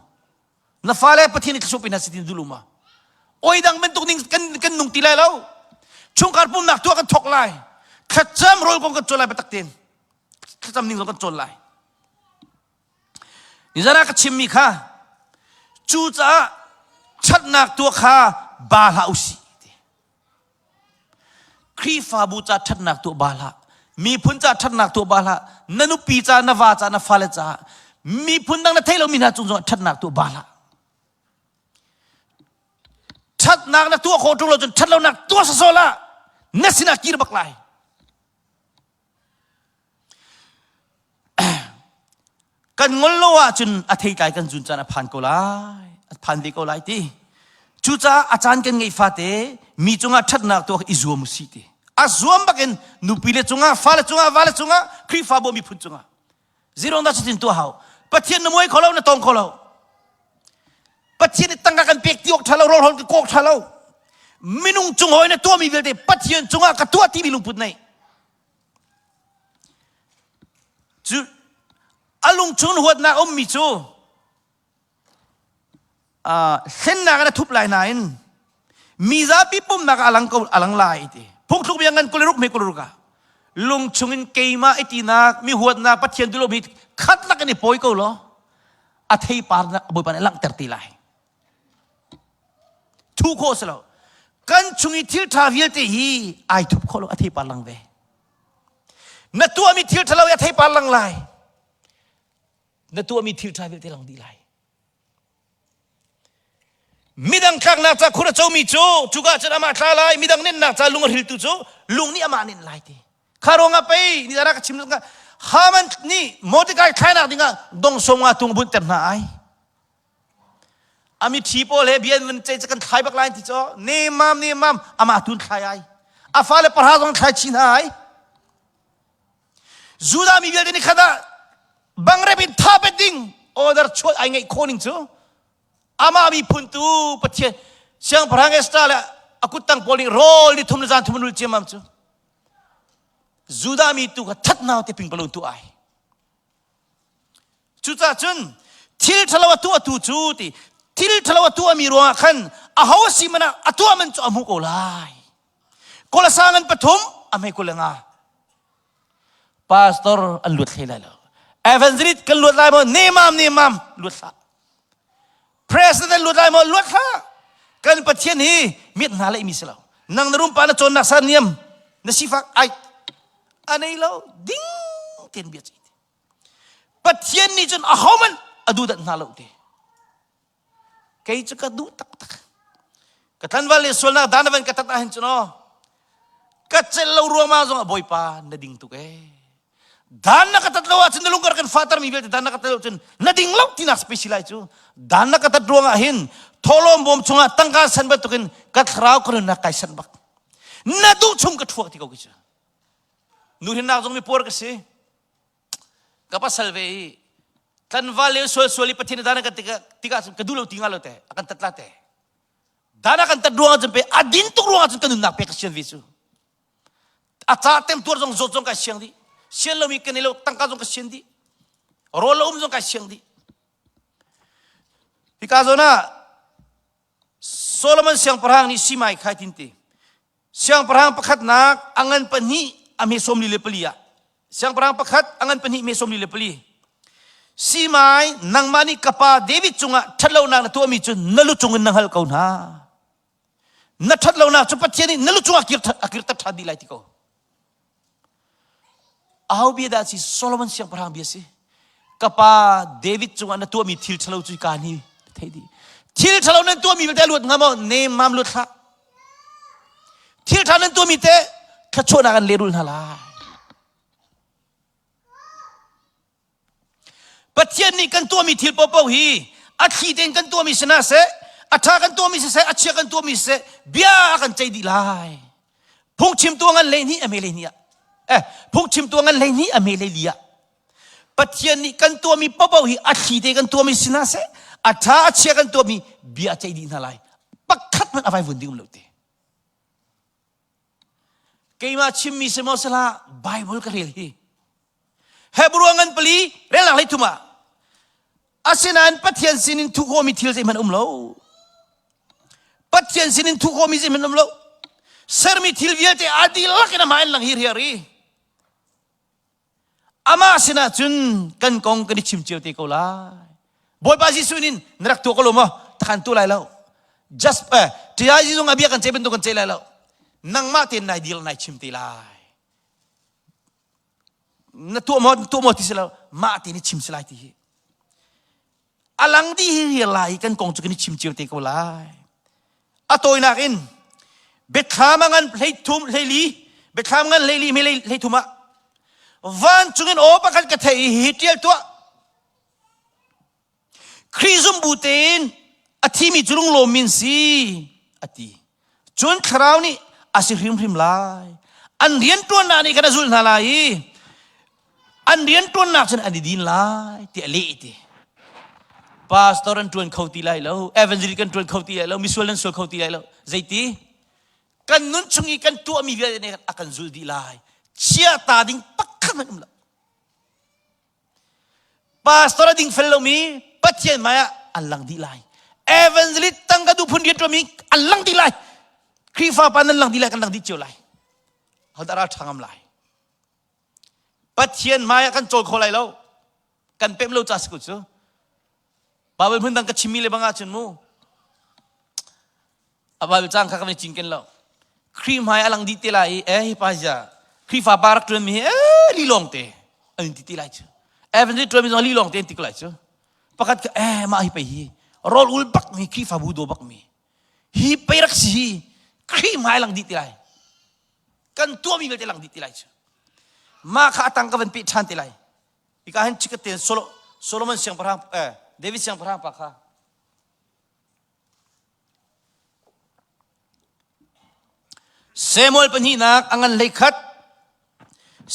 [SPEAKER 1] Na fale Pathian i thluachuah pe hna si ti na duh lo maw? Oi dang bantuk ning kan, kan nung ti lai lo. Chungkhar pumnak tuah kan thawk lai. Thlacam rawl kong kan cawn lai biatak tein. Thlacam ning zong kan cawn lai. Nizan ah ka chimmi kha cucaah ṭhatnak tuah kha ba hlah usih. Khrihfabu ca ṭhatnak tuah ba hlah. Miphun ca ṭhatnak tuah ba hlah. Na nupi ca, na va ca, na fale ca, miphun dang na theih lomi hna cung zongah ṭhatnak tuah ba hlah. Ṭhatnak na tuah khawh ṭung lo cun ṭhatlonak tuah sawsawh hlah. Na sinah kir bak lai. Kan ngol lo ahcun a theitlai kan zun caan a phan ko lai a phan ve ko lai ti cucaah a caan kan ngeih fate mi cungah ṭhatnak tuah i zuam usih ti a zuam bakin nupi le cungah fale cungah vale cungah Khrihfabu miphun cungah zirong dah cutin tuah hau Pathian na muai kho lo na tong kho lo Pathian nih tangka kan pek ti awk ṭha lo rawl kan kawk ṭha lo minung cung hawi na tuahmi vialte Pathian cungah ka tuah timi lungput nei Cu a lungchung huatnak a ummi cu uh, hlennak in a thup lai nain mi zapi pumnak ah a lang ko a lang lai ti phungthluk bia ngan 26 me 26 ah lungchung in keimah i tinak mi huatnak pathian dulo mi khat lak in i pawi ko law a theipar nak bawipa nih langhter ti lai Thu khawh si lo. Kan chung i thil ṭha vialte hi ai thup khawh lo a theipar lang ve. Na tuahmi thil ṭhalo i a theipar lang lai. Na tuahmi thil ṭha vialte lang dih lai. Midang tlaknak ca khur a comi cu cuka cun amah tla lai midang nennak ca lung a hriltu cu lung nih amah nenh lai ti. Kha ruangah pei ni rak ka chim Haman nih Mordecai thlainak dingah dong som nga tung bunhter hna ai. Ami thi pawl he bia an cei kan thlai bak lai ti cho nemam nemam ama tun thlai ai. A fale parha zong thlai chin ai. Judah mi vialte nih khat ah bangrep in tha pet ding order chuah ai ngeih khawh ning cu amah miphun tu Pathian siangpahrang Esther le a kuttang pawl nih rawl ni thum le zan thum an ul ciammam cu Judah mi tu kha that nau te pingpalun tu ai. Cucaah cun thil ṭhalo a tuahtu cu ti thil ṭhalo a tuahmi ruangah khan aho a si man ah a tuah man cu a hmuh ko lai. Kolasa ngan pathum a hmei 25. Pastor an luat hlei lai lo. Evangelist kan luat lai maw? Nemam nemam luat hlah. President luat lai maw? Luat hlah. Kan Pathian hi mit hna leih mi si lo. Nang na rumpa na cawnnak san niam na sifak ai anei lo ding ten bia cei. Pathian nih cun ahohmanh a duhdat hna lo te. Kei cu ka duh taktak. Ka tlanval le sualnak dan van ka tat ahhin cun aw ka celh lo ruangmang zong ah Bawipa na ding tuk ee. Dan na ka tat lo ahcun na lung kan fahter mi vialte dan na ka tat lo cun na ding lo tinak spesi lai cu. Dan na ka tat ruangah hin thawhlawm bawm chungah tangka san bantukin ka thlarau ka nunnak kai san bak. Na duh chung ka thuak ti ko ki cu. Nuhrinnak zong mi puar ka si. Ka pasal ve i tlanval le sual sual i Pathian dan kan tikah tikah cun ka duh lo ti nga lo te a kan tat la te. Dan a kan tat ruangah cun pe a din tuk ruangah cun ka nunnak pe ka sian ve cu. A ca tem tuar zong zawt zong kai siang dih. Sian lomi kan i lo tangka zong ka sian dih. Rawl lo um zong kai siang dih. Hika zawn ah Solomon siangpahrang nih simai khai tin ti. Siangpahrang pakhatnak a ngan pahnih a hme 44 ah siangpahrang pakhat a ngan pahnih hme 44 Simai nangmah nih ka pa David cungah ṭhatlonak na tuahmi cu na lu cungin na hngalh ko hna. Na ṭhatlonak cu Pathian nih na lu cungah a kirter ṭhan dih lai ti ko. Aho bia dah si Solomon siangpahrang bia si. Ka pa David cungah na tuahmi thil ṭhalo cu ka ni thei dih. Thil ṭhalo nan tuahmi vialte luat hnga maw? Nemam luat hlah. Thil ṭha nan tuahmi te thluachuahnak an lehrul hna lai. Pathian nih kan tuahmi thil paohpaoh hi a thli tein kan tuahmi si hna seh, a ṭha kan tuahmi siseh, a chia kan tuahmi siseh, bia a kan ceih dih lai. Phungchimtu ngan 12 a hme 12 ah. Eh, phungchimtu ngan 12 a hme 14 ah. Pathian nih kan tuahmi paohpaoh hi a thli te kan tuahmi si hna seh, a ṭha a chia kan tuahmi bia a ceih dih hna lai. Pakhat hmanh a vai vun ding um lo te. Keimah chimmi si maw sihlah Bible ka rel hi. Hebrew ngan pali relnak hlei thum ah asinain Pathian sinin thuh khawhmi thil zeihmanh um lo. Pathian sinin thuh khawhmi zeihmanh um lo. Sermi thil vialte a dihlak in amah in lang hi riar i amah sinah cun kan kong kan i chim cio te ko lai. Bawipa Jesuh nin na rak tuah ko lo maw? Takhan tu lai lo. Just eh ṭiai zong a bia kan ce bantuk kan ce lai lo. Nangmah tein nai dil nai chim te lai. Na tuah maw tuah maw ti si lo mah te nih chim si lai ti hi a lang dih hi rial lai kan kong cu kan i chim cio te ko lai a tawinak in biathlam a ngan hlei thum hlei li biathlam ngan hlei li me hlei thum ah vancung in aw pakhat ka thei i hi tial tuah Khrih zumbu tein a thimi cu lunglawm min si a ti. Cun thlarau nih a si hrimhrim lai. An rianṭuannak nih khan a zulh hna lai i an rianṭuannak cun an i din lai ti a leh ti. Pastor an ṭuan kho ti lai lo, evangelist kan ṭuan kho ti lai lo, misual an sual kho ti lai lo. Zeiti? Kan nun chung i kan tuahmi vialte nih a kan zul dih lai. Chia ta ding pakhat hmanh um lo. Pastor a dingfel lomi Pathian hmai ah an lang dih lai. Evangelist tangka duh phun rian ṭuanmi an lang dih lai. Khrihfa pa nan lang dih lai kan lang dih cio lai. Hodah ral ṭha ngam lai. Pathian hmai ah kan cawl kho lai lo. Kan pemh lo ca si ko cu. Bible hmun dang ka chimmi le bang ahcun mu A Bible cang kha kan i cinken lo. Khrih hmai a lang dih te lai i eh hi pa zia Khrihfa pa rak ṭuanmi hi eh lilawng te an ti ti lai cu. Evangelist ṭuanmi zong lilawng te an ti ko lai cu. Pakhat ka eh mah hi pei hi rawl ul bak mi Khrihfabu daw bak mi hi pei rak si hi Khrih hmai lang dih ti lai. Kan tuahmi vialte lang dih ti lai cu. Mah kha atang ka van peh ṭhan te lai. Hika hin chikat te Solomon siangpahrang eh David siangpahrang pa kha. Samuel pahnihnak a ngan 11.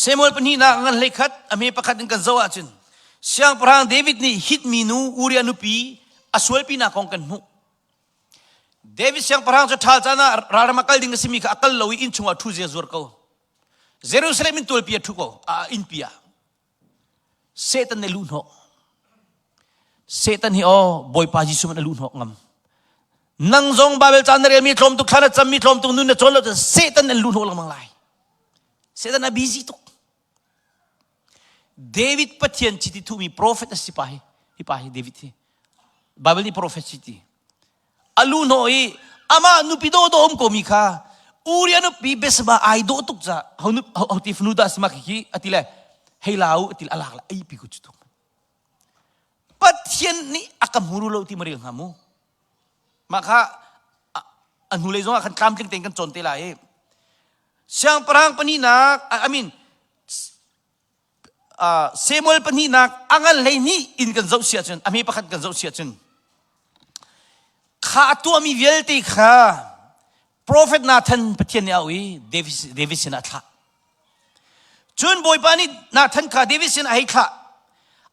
[SPEAKER 1] Samuel pahnihnak a ngan 11 a hme pakhat in kan zoh ahcun Siangpahrang David nih Hit minu Uriah nupi a sualpinak kong kan hmuh. David siangpahrang cu ṭhal caan ah ralram a kal ding a simi kha a kal lo i inn chungah ṭhu ziazuar ko. Jerusalem in tualpi a ṭhu ko, a innpi ah. Satan nih luhhnawh. Satan hi aw Bawipa Jesuh man a luhhnawh ngam. Nang zong Bible caan na relmi tlawm tuk thla na cammi tlawm tuk nun na cawn lo cun Satan an luhhnawh lengmang lai. Satan a busy tuk. David Pathian chiti thumi prophet a si pa hi hi pa hi David hi Bible nih prophet si ti. A lu hnawh i amah nupi dawh dawh um komi kha Uriah nupi Bathsheba ai dawh tuk ca ho nu ho ti fanu dah si ma khi ati le hei lau ati le alak le ei pi ku chu tuk. Pathian nih a ka hmu lo ti ma rel hnga mu. Mah kha a hnulei zong ah khan tlamtling tein kan cawn te lai i siangpahrang pahnihnak I mean Samuel pahnihnak a ngan 12 in kan zoh si ahcun a hme pakhat kan zoh si ahcun kha a tuahmi vialte kha prophet Nathan Pathian nih a auh i David, David sinah a thlah. Cun Bawipa nih Nathan kha David sinah a hei thlah.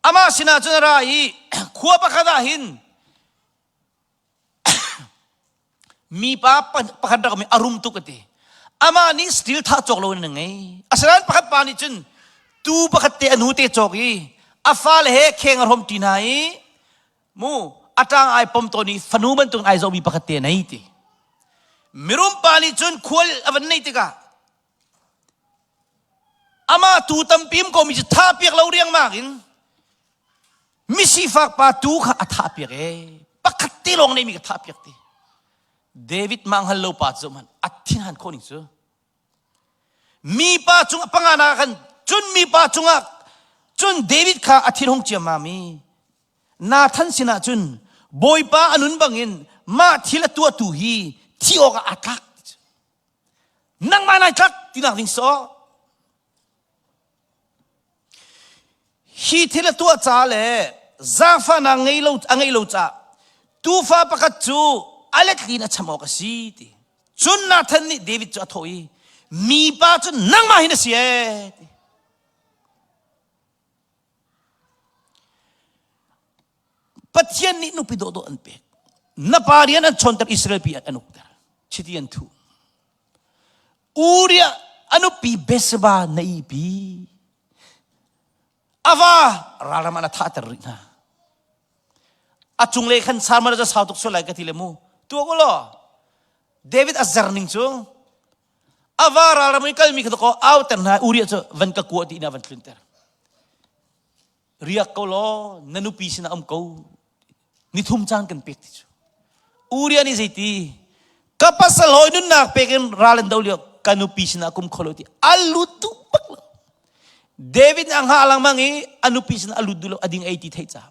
[SPEAKER 1] Amah sinah cun a ra i khua pakhat ah hin mipa pakhat rak mi a rum tuk a ti amah nih steel thah cawk lo in a ngei asinain pakhat pa nih cun tu pakhat te a nu te cawk i a fale he kheng a hrom ṭi hna i mu a ṭang ai pom tawn i fanu bantuk ai zohmi pakhat te nei ti mirum pa nih cun khual a van neih tikah amah tu tampim ko mi cu thah piak lo riangmang in Misifak pa tu kha a thah piak ee. Pakhat te lawng neimi ka thah piak ti. David mah hngal lo pa cu man a thinhan khawh ning cu. Mi pa cung panga na khan cun mi pa cungah cun David kha a thin hung ciammam i Nathan sinah cun Bawipa a nun bangin mah thil a tuahtu hi thi awkah aa tlak. Nangmah nai tlak tinak ding sawh. Hi thil a tuah ca le zaangfahnak ngei lo a ngeih lo caah tuufa pakhat cu a letli in a cham awk a si ti. Cun Nathan nih David cu a thawh i, mipa cu nangmah hin a si ee ti. Pathian nih nupi dawhdawh an pek. Na pa rian an chawnter Israel pi an ukter. Chiti an thuh. Uriah a nupi Bathsheba na ihpi. A va ralram ah na thahter rih hna. A cunglei khan sarmar cu sau tuk sual lai ka ti le mu. Tuak u law David a zer ning cu a va ralram i kalmi kha ko auter hna Uriah cu van ka kua ti ina van tlunter. Riak ko law na nupi sinah um ko nithum caan kan pek ti cu Uriah nih zeiti ka pasal hawi nunnak pek in ral an do lio ka nupi sinah kum kho lo ti a lut duh bak lo David nih a hngah lengmang i a nupi sinah a lut duh lo a ding ei ti theih caah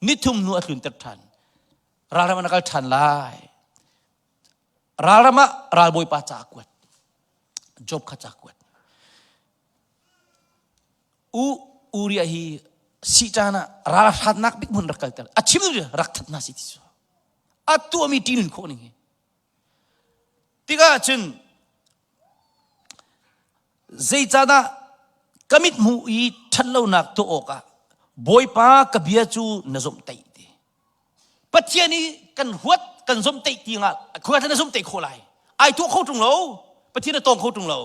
[SPEAKER 1] nithum hnu a tlunter ṭhan ralram an kal ṭhan lai ralram ah ralbawipa ca a kuat Job kha ca kuat U Uriah hi si caan ah ral hratnak bik hmun rak kalter a chim rak that hna si ti cu a tuahmi ṭihnun khawh ning hi tikah cun zeicahdah ka mit hmuh i ṭhatlonak tuah awkah Bawipa ka bia cu na zomhtaih ti Pathian i kan huat kan zomhtaih ti nga khua na zomhtaih khawh lai ai tuah kho ṭung lo Pathian a tawng kho ṭung lo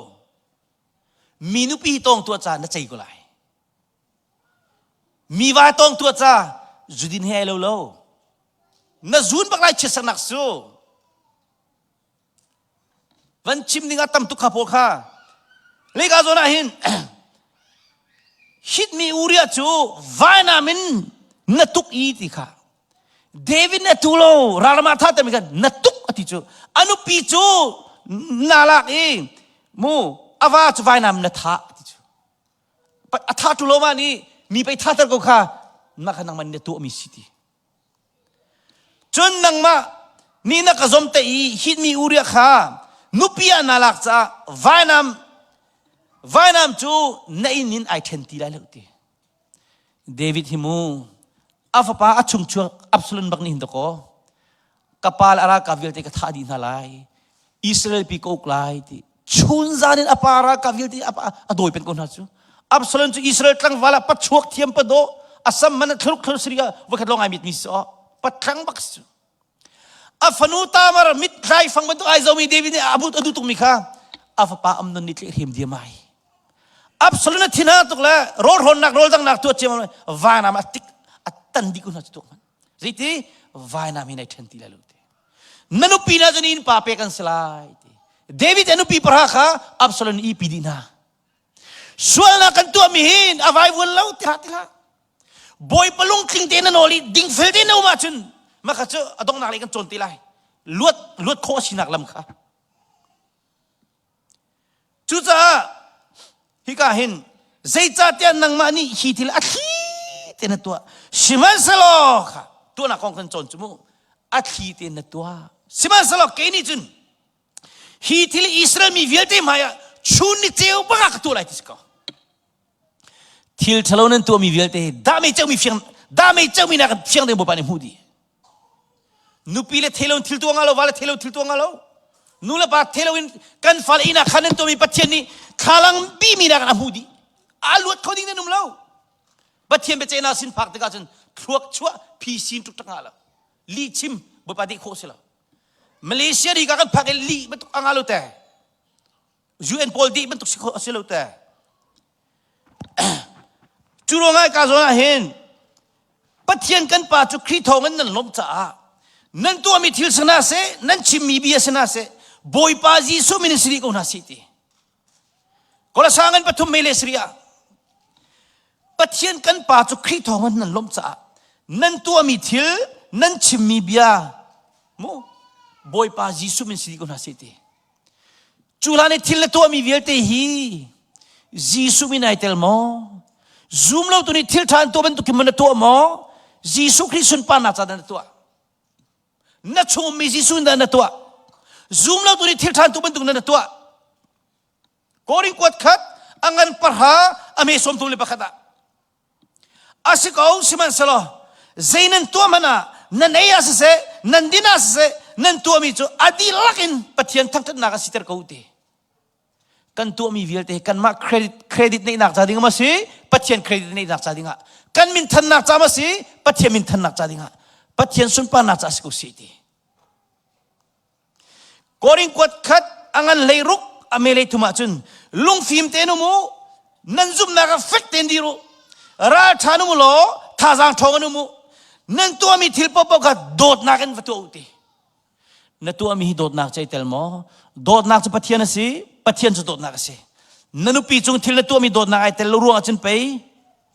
[SPEAKER 1] Mi nupi tawng tuah ca na cei ko lai. Mi va tawng tuah ca zudin he ai lo lo. Na zun bak lai chiatsernak su. Van chim ding ah tam tuk kha pawl kha. Leka zawn ah hin hitmi Uriah cu vainam in na tuk i ti kha. David nih a tu lo ralram ah tha tami khan na tuk a ti cu a nupi cu na lak i mu a va cu vainam na thah a ti cu a tha tu lo ma nih mi pei tha ter ko kha mah kha nangmah na tuah mi si ti cun nangmah nih na ka zom te i hitmi Uriah kha nupi ah na lak caah vainam vainam cu na inn in ai then ti lai lo ti David hi mu a fapa a chungchuak Absalom bak nih hin dakaw ka pa le a ralkap vialte ka thah dih hna lai Israel pi ka uk lai ti. Chun zan in a pa ralkap vialte a dawi pen ko hna cu. Absalom cu Israel tlangval ah pachuak thiam pa dawh a sam man a thluruk thlur siri ah voikhat lawng ai mit mi si aw patlang bak si cu. A fanu Tamar mit tlai fang bantuk ai zomi David nih a but a duh tukmi kha a fapa Amnon nih tleh hrim diam ai. Absalom a thin tuk le rawl hrawnnak rawl dangnak tuah ciam vainam a tik a tan dih ko hna cu tuak hmanh. Zeiti vainam hi nai ṭhen ti lai lo ti. Na nupi na cun inn pa pek an si lai ti. David a nupi pahra kha Absalom nih pi dih hna. Sualnak kan tuahmi hin a vaivuan lo ti hlah ti hlah. Bawipa lungtling tein na nawl i dingfel tein na um ahcun mah kha cu a donghnak lei kan cawn te lai. Luat luat khawh a sinak lam kha. Cucaah hika hin zeicahtiah nangmah nih hi thil a thli tein na tuah sihmanhsehlaw kha tuahnak kong kan cawn cu mu a thli tein na tuah sihmanhsehlaw kei nih cun hi thil Israel mi vialte hmaiah chun ni ceu bak ah ka tuah lai ti si ko thil ṭhalo nan tuahmi vialte dahmei ceumi fiang dahmei ceumi nak fiang ding Bawipa nih hmuh dih nupi le thelo in thil tuah nga lo va le thelo thil tuah nga lo nu le pa thelo in kan fale inn ah khan nan tuahmi Pathian nih thlalang bimi nak a hmuh dih a luat kho ding nan um lo Pathian biaceihnak sin phak tikah cun thluak chuah phi sin tuk tak nga lo lih chim Bawipa dih khawh si lo Malaysia ri ka kan phak i lih bantuk a nga lo te UN pawl dih bantuk si khawh a si lo te Cu ruangah ka zawn ah hin Pathian kan Pa cu Khrih thawng in nan lawmh caah nan tuahmi thil si hna seh, nan chimmi bia si hna seh, Bawipa Jesuh min in si dih ko hna sih ti. Kolosang in pathum mele sari ah Pathian kan Pa cu Khrih thawng in nan lawmh caah nan tuahmi thil, nan chimmi bia mu Bawipa Jesuh min si dih ko hna sih ti. Cu hlan i thil na tuahmi vialte hi Jesuh min ai tel maw? Zum lo tu nih thil ṭha an tuah bantuk in na tuah maw? Jesuh Khrih sunparnak ca dah na tuah? Na chung ummi Jesuh in dah na tuah? Zum lo tu nih thil ṭha an tuah bantuk na tuah? Korin kuat khat a ngan pahra a me 31 ah A si ko, sihmanhsehlaw zei nan tuah hmanh ah nan ei ah siseh, nan din ah siseh, nan tuahmi cu a dihlak in Pathian thangṭhatnak a siter ko ti. Kan tuahmi vialte hi kanmah credit credit neihnak ca ding ma si, Pathian credit neihnak ca dingah. Kan min thannak ca ma si, Pathian min thannak ca dingah. Pathian sunparnak ca si ko si ti. Korin kuat khat a ngan 16 a me 33 ahcun lungfim tein um u nan zumhnak ah fek tein dir u ralṭha um u law thazaang ṭhawng in um u nan tuahmi thil paohpaoh kha dawtnak in va tuah u ti na tuahmi hi dawtnak cei tel maw dawtnak cu Pathian a si Pathian cu dawtnak a si na nupi cung thil na tuahmi dawtnak ai tel lo ruang ahcun pei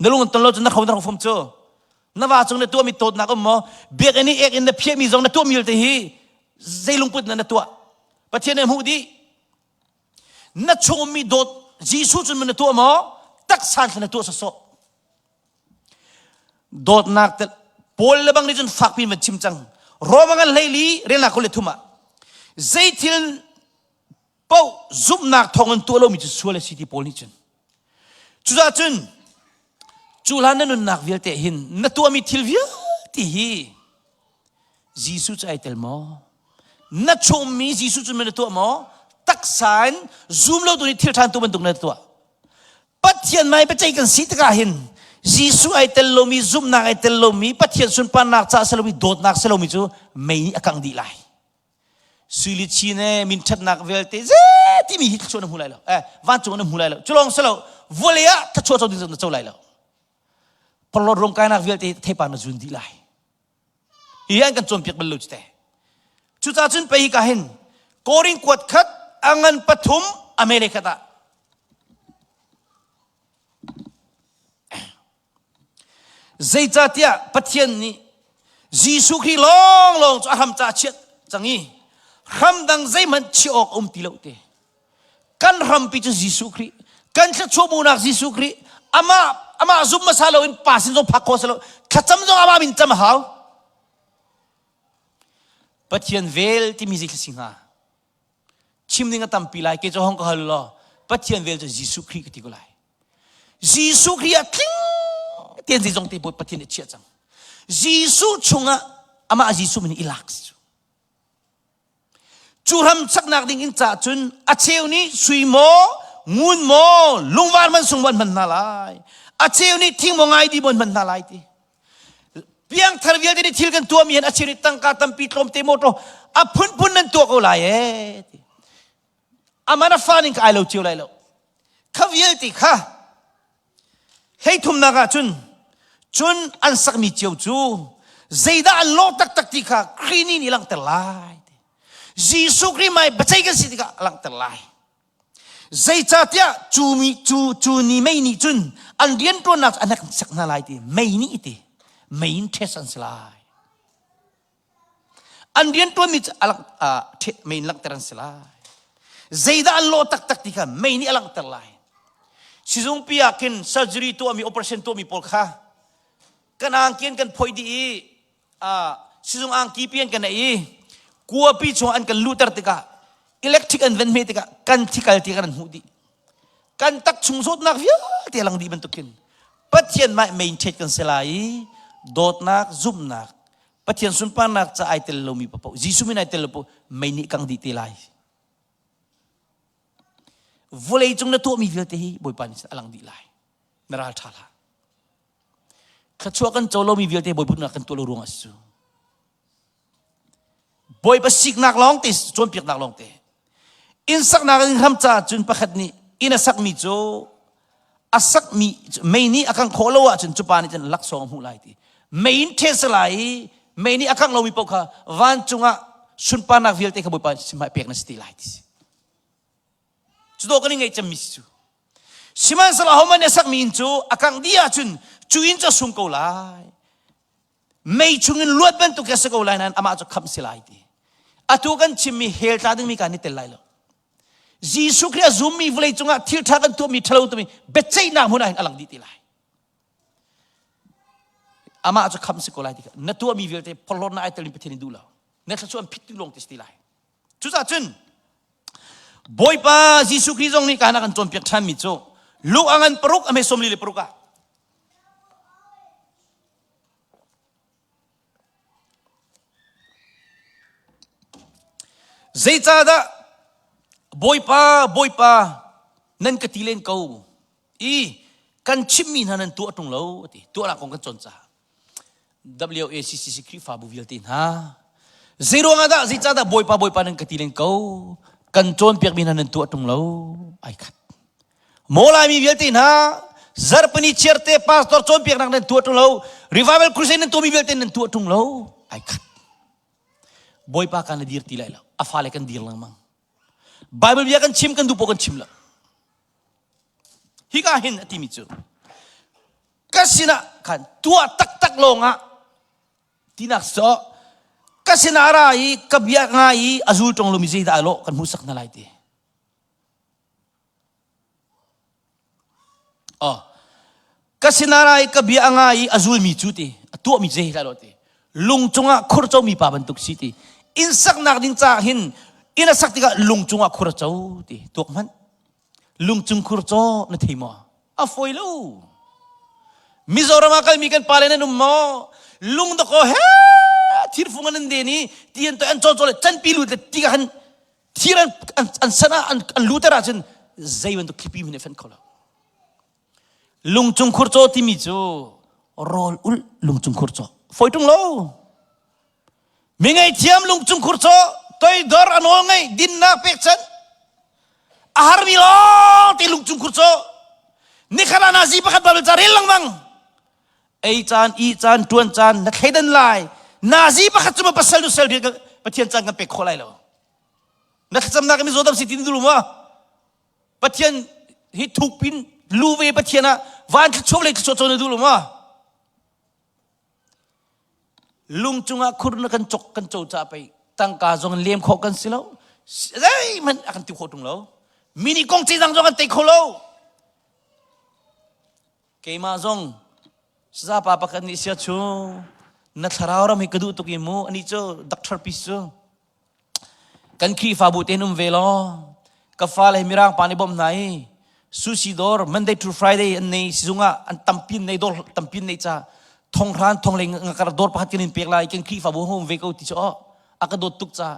[SPEAKER 1] na lung an ton lo cun na kho na ro fom cu na va cung na tuahmi dawtnak um maw biakinn i ek in na phiahmi zong na tuahmi vialte hi zei lungput na na tuah pathian nih hmuh dih na chung ummi dawt Jesuh cun na tuah maw taksa in na tuah sawsawh dawtnak te Paul le bang nih cun fakpi in van chim cang Roma ngan hleili relnak 23 ah zei thil paoh zumhnak thawng in tuah lomi cu sual a si ti Paul nih cun cucaah cun cu hlan na nunnak vialte hin na tuahmi thil vialte hi Jesuh cu ai tel maw na chungmi Jesuh cu na tuah maw taksa in zum lo tu nih thil ṭhan tu bantuk na tuah Pathian mai biaceih kan si tikah hin Jesuh ai tel lomi zumhnak ai tel lomi Pathian sunparnak ca si lomi dawtnak si lomi cu mei nih a kangh dih lai Sui chin e min ṭhatnak vialte ze timi hi thluachuah na hmu lai lo. Eh, vancung na hmu lai lo. Cu lawng si lo, vawlei ah thluachuah co ding na co lai lo. Porhlawt rum kainak vialte theipar na zun dih lai. Hi an kan cawnpiak bal lo cu te. Cucaah cun pei ka hin Korin kuat khat a ngan pathum a mele khat ah Zeicahtiah Pathian nih Jesuh Khrih lawnglawng cu a hram ca a chiah cang i hram dang zeihmanh chiah awk a um ti lo te. Kan hrampi cu Jesuh Khrih, kan thluachuah hmuhnak Jesuh Khrih, amah amah zum hmasa loin pa sin zong phak khawh si lo, thlacam zong amah min cam a hau. Pathian vel timi zei thil si hnga? Chim ding a tampi lai, kei cu hong ka hal law Pathian vel cu Jesuh Khrih ka ti ko lai. Jesuh Khrih ah tling tein zeizong te Bawi Pathian nih chiah cang. Jesuh chungah amah Jesuh min i lak si cu. Cu ram saknak ding in ca cun a cheu nih sui maw, ngun maw, lungvar man sung an hman hna lai. A cheu nih thing maw ngaidi maw an hman hna lai ti. Piangthar vialte nih thil kan tuahmi hin a cheu nih tangka tampi tlawmte motor a phunphun nan tuah ko lai ee ti. Aman a fa ning ka ai lo cio lai lo. Kha vialte kha Hleithumnak ah cun cun an sakmi cio cu zeidah an lawh taktak ti kha Khrih nih langhter lai. Jesuh Khrih mai biaceih kan si tikah a langhter lai. Zeicahtiah cu mi cu cu ni mei nih cun an rianṭuannak an sak hna lai ti mei nih ti mei in ṭhes an si lai. An rianṭuanmi cu mei in langhter an si lai. Zeidah an lawh taktak ti kha mei nih a langhter lai. Sizungpi ah khin surgery tuahmi, operation tuahmi pawl kha kan angki an kan phoih dih i sizung angki pi an kan ei i kuapi chung an kan luhter tikah electric an van hmeh tikah kan thikal ti kan hmuh dih. Kan tak chung zawtnak vialte a lang dih bantuk khin Pathian mah main ṭhet kan si lai i dawtnak, zumhnak, Pathian sunparnak ca ai tel lomi paoh Jesuh min ai tel lo paoh mei nih kang dih te lai. Vawlei cung na tuahmi vialte hi Bawipa nih a lang dih lai. Na ral ṭha hlah. Thluachuah kan co lomi vialte Bawipa nak kan tuah lo ruangah si cu. Bawipa siknak lawng te cawnpiaknak lawng te. Inn saknak in hram caah cun pakhat nih inn a sakmi cu a sakmi mei nih a kangh khawh lo ahcun cu pa nih cun laksawng a hmuh lai ti. Mei in ṭhen si lai i mei nih a kangh lomi paoh kha vancung ah sunparnak vialte kha Bawipa sinah pek na si ti lai ti si. Cu dawh kan i ngaih cemmi si cu. Sihmanhsehlaw ahohmanh nih a sakmi inn cu a kangh dih ahcun cu inn cu a sung ko lai. Mei chungin luat bantuk a si ko lai nain amah cu khamh si lai ti. Atu kan chimmi hell tla dingmi kan i tel lai lo. Jesuh Khrih a zummi vawlei cungah thil ṭha kan tuahmi ṭhalo tumi biaceihnak hmun ah hin a lang dih ti lai. Amah cu khamh si ko lai ti na tuahmi vialte phorhlawtnak ai telmi Pathian in duh lo. Na thluachuah an phit tu lawng ti si ti lai. Cucaah cun Bawipa Jesuh Khrih zong nih kana kan cawnpiak ṭhanmi cu Luke a ngan paruk a hme sawmli le paruk ah Zeicahdah Bawipa, Bawipa nan ka ti len ko i kan chimmi hna nan tuah ṭung lo a ti. Tuahnak kong kan cawn caah. WACCC Khrihfabu vialte hna zeiruang ah dah zeicahdah Bawipa Bawipa nan ka ti len ko kan cawnpiakmi hna nan tuah ṭung lo ai khat. Maw Laimi vialte hna zarhpini chiarte pastor cawnpiaknak nan tuah ṭung lo revival crusade nan tuahmi vialte nan tuah ṭung lo ai khat Bawipa kan dir ti lai lo a fale kan dir lengmang Bible bia kan chim kan duh poh kan chim lo hika hin a timi cu ka sinah khan tuah taktak lawngah tinak so ka sinah ra i ka bia ngai i a zul ṭung lomi zeidah a lawh kan hmuhsak hna lai ti Oh. Ka sinah ra i ka bia a ngai i a zulmi cu ti, a tuahmi zei hlah lo ti. Lung cungah khur comi pa bantuk si ti. Inn saknak ding caah hin inn a sak tikah lung cungah khur a co ti. Tuak hmanh. Lung cung khur caw na thei maw? A fawi lo. Mizoram ah kalmi kan pale nan um maw? Lung dakaw he thirfung an den i ti an to an caw caw le canpi lut le ti ka han thir an, an, an san ah an, an luter ahcun zei bantuk thlipi hmanh a fenh kho lo lungcung khur caw timi cu rawl ulh lungcung khur caw fawi ṭung lo mi ngaihthiam lungcung khur caw toidor a nawl ngei dinnak pekchanh a harmi lawng te lungcung khur caw nikhat ah nazi pakhat Bible ca rel lengmang ei caan i caan ṭuan caan na thleidan lai nazi pakhat cu ma pasal nu sel rian Pathian caan kan pek khawh lai lo na thlacamnak in mizaw dam si ti na duh ma Pathian hi thukpin lu ve Pathian ah van thluachuah le thluachuah cawn na duh lo ma lung cungah khur na kan cok kan co ca pei tangka zong lem khawh kan si lo zeihmanh a kan ti khawh tung lo mi nih kong dang zong kan tei kho lo Keimah zong sazapa pakhat nih sia chu na thlarau ram hi ka duh tuk i mu ani cu doctor piece cu kan Khrihfabu te um ve law ka fale mirang pa nih bawmh hna i sushi dawr Monday to Friday an nei sizung ah an tampi nei dawr tampi nei ca thonghran thongleng ngakar dawr pakhat kan in pek lai kan Khrihfabu home ve ko ti cu oh a ka dawt tuk ca.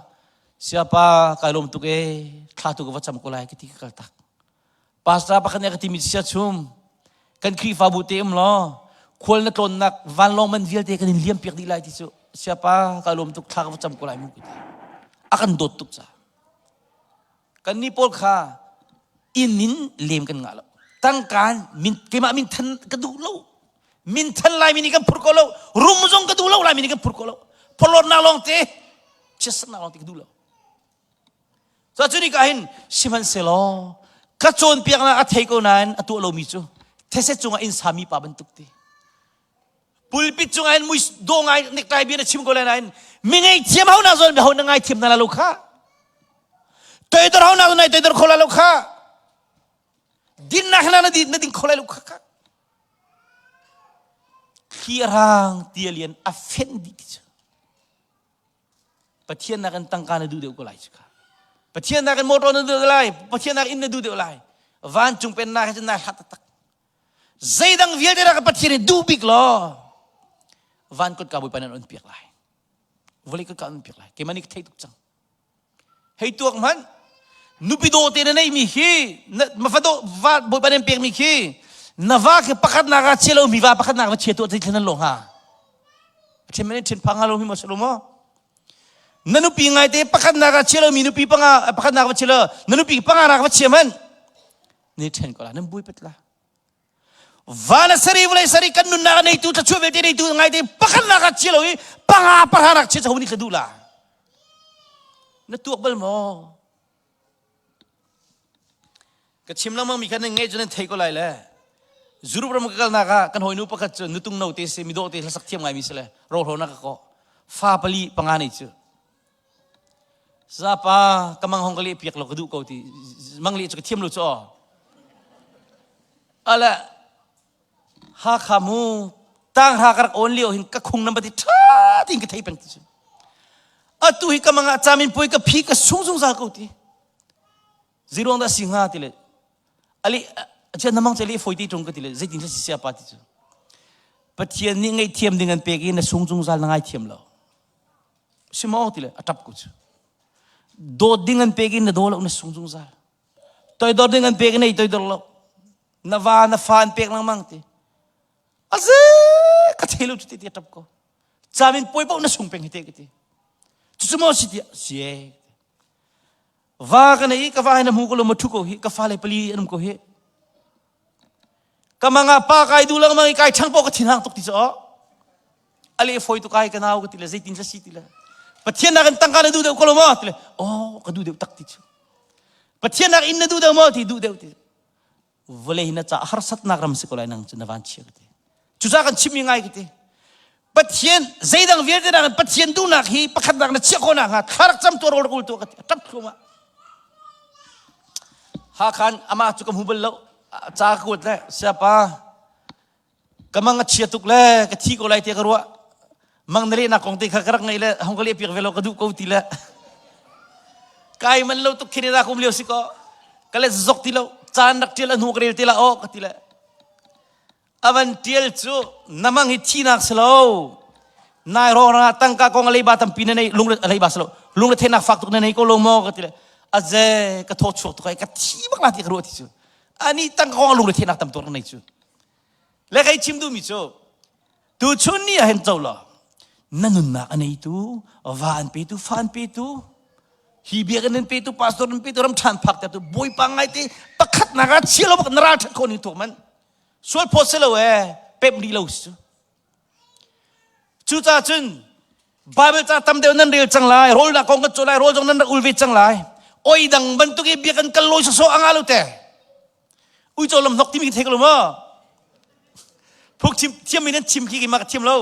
[SPEAKER 1] Siapa kai lawm tuk e thla tu ka va cam ko lai ka ti ka kal tak. Pastor pakhat nih a ka timi sia chum kan Khrihfabu te um law khual na tlawnnak vanlawng man vialte kan in liam piak dih lai ti cu siapa ka lawm tuk thla ka va cam ko lai mu ka ti. A kan dawt tuk ca. Kan nih pawl kha inn in lem kan ngah lo. Tangkaan min keimah min than ka duh lo. Min than lai mi nih kan phur ko lo. Rum zong ka duh lo lai mi nih kan phur ko lo. Phorhlawtnak lawng te chiatsernak lawng te ka duh lo. Cu ni ka hin sihmanhsehlaw ka cawnpiaknak a thei ko nain a tuah lomi cu these cungah inn sami pa bantuk ti. Pulpit cungah hin mui dawh ngai necktie bia na chim ko lai nain mi ngaihthiam ho na zawn ho na ngaithiam hna la lo kha. Toidor ho na nai toidor kho la lo kha. Dinnak na na din na ding kho lai lo kha. Thli rang tia lian a fenh dih ti cu. Pathian nakin tangka na duh deuh ko lai cu kha. Pathian nakin motor na duh deuh lai. Pathian nakin inn na duh deuh lai. Vancung pennak he cun nai hlat taktak. Zeidang vialte rak Pathian hi duh bik law van kutka Bawipa nan on piak lai. Vawlei kutka on piak lai. Keimah nih ka theih tuk cang. Hei tuak hmanh nupi dawh te na neihmi khi ma fa dawh va Bawipa nan pekmi khi na va khi pakhatnak ah chia lo mi va pakhatnak va chia tuah ti thlen nan lo hnga. Ṭhen men ṭhen phang lo hi maw si lo maw? Na nupi ngai te pakhatnak ah chia lo mi nupi panga pakhatnak va chia lo na nupi panga nak va chia man ni ṭhen ko la nan bui pet la. Van a sari vawlei sari kan nunnak a neitu thluachuah vialte neitu ngai te pakhatnak ah chia lo i panga pahra nak chia chahu ni thla duh la. Na tuak bal maw? Ka chim lengmang mi kha nan ngaih cu nan thei ko lai le. Europe ram ka kalnak ah kan hawinu pakhat cu nutung no te si midawh te hlasak thiam ngaimi si le rohlo na ka kawh. Fa pali panga nei cu. Zapa ka mang hong ka leh piak lo ka duh ko ti mang leh cu ka thiam lo cu aw. Ala Hakha mu tang hra ka rak on lio hin ka khung nam ti tha tin ka thei peng ti cu. Atu hi ka mang ah camin pui ka phi ka sung zungzal ko ti. Ziruang dah si hnga ti le ali chian na mang che le foi ti tung ka ti le zeitin si sia pa ti cu. Pathian nih ngaihthiam ding an pek i na sung zungzal na ngai thiam lo. Si maw ti le a ṭap ko cu. Dawt ding an pek in na daw lo na sung zungzal. Toidor ding an pek in ei toidor lo. Na va na fa an pek lengmang ti. Aze ka thei lo cu ti ti a ṭap ko. Camin puai paoh na sung peng hi te ka ti. Cucu maw si ti si e. Va ka nei ka va hi na hmu ko lo ma ṭhu ko hi ka fale pali an um ko hi. Ka mang ah pa kai duh lengmang i kai ṭhang paoh ka thinhang tuk ti cu aw. A le fawi tuk ai ka nau ka ti le zeitin hla si ti le. Pathian nak in tangka na duh deuh ko lo maw ti le oh ka duh deuh tak ti cu. Pathian nak inn na duh deuh maw ti duh deuh ti. Vawlei na ca harsatnak ram si ko lai nang cu na van chia ka ti. Cucaah kan chimmi ngai ka ti. Pathian zeidang vialte nakin Pathian duhnak hi pakhatnak na chiah khawh nakhnga thla rak cam tuah rawl rak ul tuah ka ti. A ṭap thluahmah. Hakhan amah cu ka hmu bal lo. Ca ka kuat le siapa ka mang a chia tuk le ka thi ko lai te ka ruah. Mang na lehnak kong te kha ka rak ngaih le hong ka leh piak ve lo ka duh ko ti le. Kai man lo tuk khin ina kum lio si ko. Ka let zok ti lo. Caan rak tial a hnu ka rel te la aw ka ti le. A van tial cu na mang hi thinak si lo. Nai rawng ah tangka kong a leiba tampi na nei lung a leiba si lo. Lung le thenak fak tuk na nei ko lo maw ka ti le. Aze ka thaw chuak tuk ai ka thi bak la ti ka ruah ti cu. Ani tangka kong a lung le thenak tam tuk na nei cu. Le kai chim duhmi cu tuchun ni ah hin co law na nunnak a neitu va an petu fa an petu hi biakinn an petu pastor an petu ram ṭhan phak tertu bawipa ngai te pakhat nak ah chia lo bak na ral ṭhat khawh ning tuk man Sual phawt si lo ee, pemh rih lo si cu. Cucaah cun Bible ca tam deuh nan rel cang lai, rawlnak kong kan cawn lai, rawl zong nan rak ul ve cang lai. Oi dang bantuk i biakinn kal lawi sawsawh a ngah lo te. Uico lam hnok timi thei ko lo maw? Phuk chim thiam mi nan chim khi keimah ka thiam lo.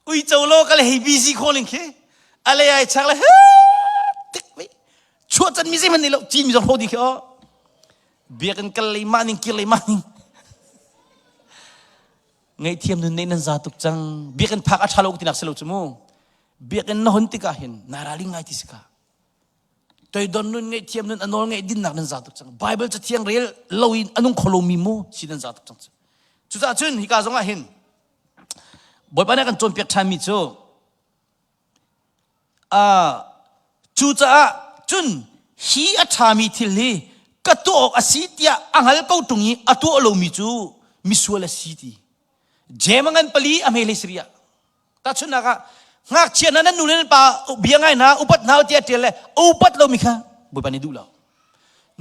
[SPEAKER 1] Uico lo ka le hei busy kho ning khi. Ale ai chak le he tik ve. Chuah can mi zeihmanh nei lo, cin mi zong hro di khi o. Biakinn kal lei mah ning kir lei mah ning. Ngaihthiam nun neih nan za tuk cang. Biakinn phak a ṭha lo tinak si lo cu mu. Biakinn na hon tikah hin na raling ngai ti si ka. Toidon nun ngaihthiam nun a nawl ngaih dinnak nan za tuk cang. Bible cathiang rel lo in a nung kho lomi mu si nan za tuk cang. Cucaah cun hika zong ah hin Bawipa nih a kan cawnpiak ṭhanmi cu. Cucaah cun hi a ṭhami thil hi ka tuah awk a si tiah a hngal ko ṭung i a tuah lomi cu misual a si ti. Jem a ngan pali a hme hlei sari ah. Tahchunhnak ah ngakchia hna nan nu le nan pa bia ngai hna upat hna tiah ṭial le upat lomi kha Bawipa nih duh lo.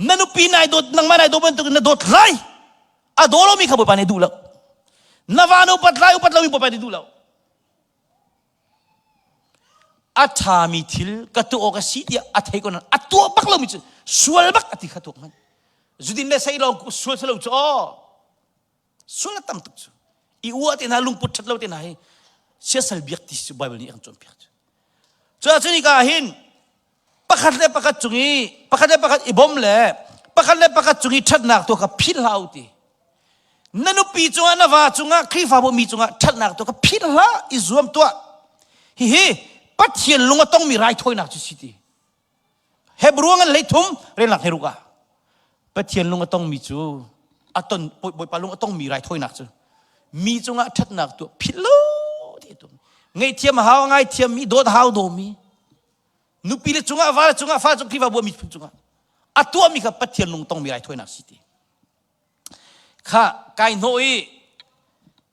[SPEAKER 1] Na nupi nai dawt nangmah nai dawt bantuk in na dawt lai. A daw lomi kha Bawipa nih duh lo. Na va na upat lai upat lomi Bawipa nih duh lo. A ṭhami thil ka tuah awk a si tiah a thei ko nain a tuah bak lomi cu sual bak a ti kha tuak hmanh. Zudin le sei lawng sual si lo cu aw. Sual a tam tuk cu. I uah te hna lungput ṭhat lo te hna hi siasal biak ti cu Bible nih a kan cawnpiak cu. Cu ahcun hika ah hin pakhat le pakhat cung i pakhat le pakhat i bawm le pakhat le pakhat cung i ṭhatnak tuah kha philh hlah u ti. Na nupi cungah na va cungah Khrihfabu mi cungah ṭhatnak tuah kha philh hlah i zuam tuah. Hihi Pathian lung a tongmi raithawinak cu si ti. Hebrew ngan 13 relnak he ruk ah Pathian lung a tongmi cu a ton Bawipa lung a tongmi raithawinak cu mi cungah ṭhatnak tuah philh lo ti tu ngaihthiam hau ngaithiam mi dawt hau dawmi nupi le cungah va le cungah fa cung Khrihfabu mi phun cungah a tuahmi kha Pathian lung tongmi raithawinak si ti kha kai hnawh i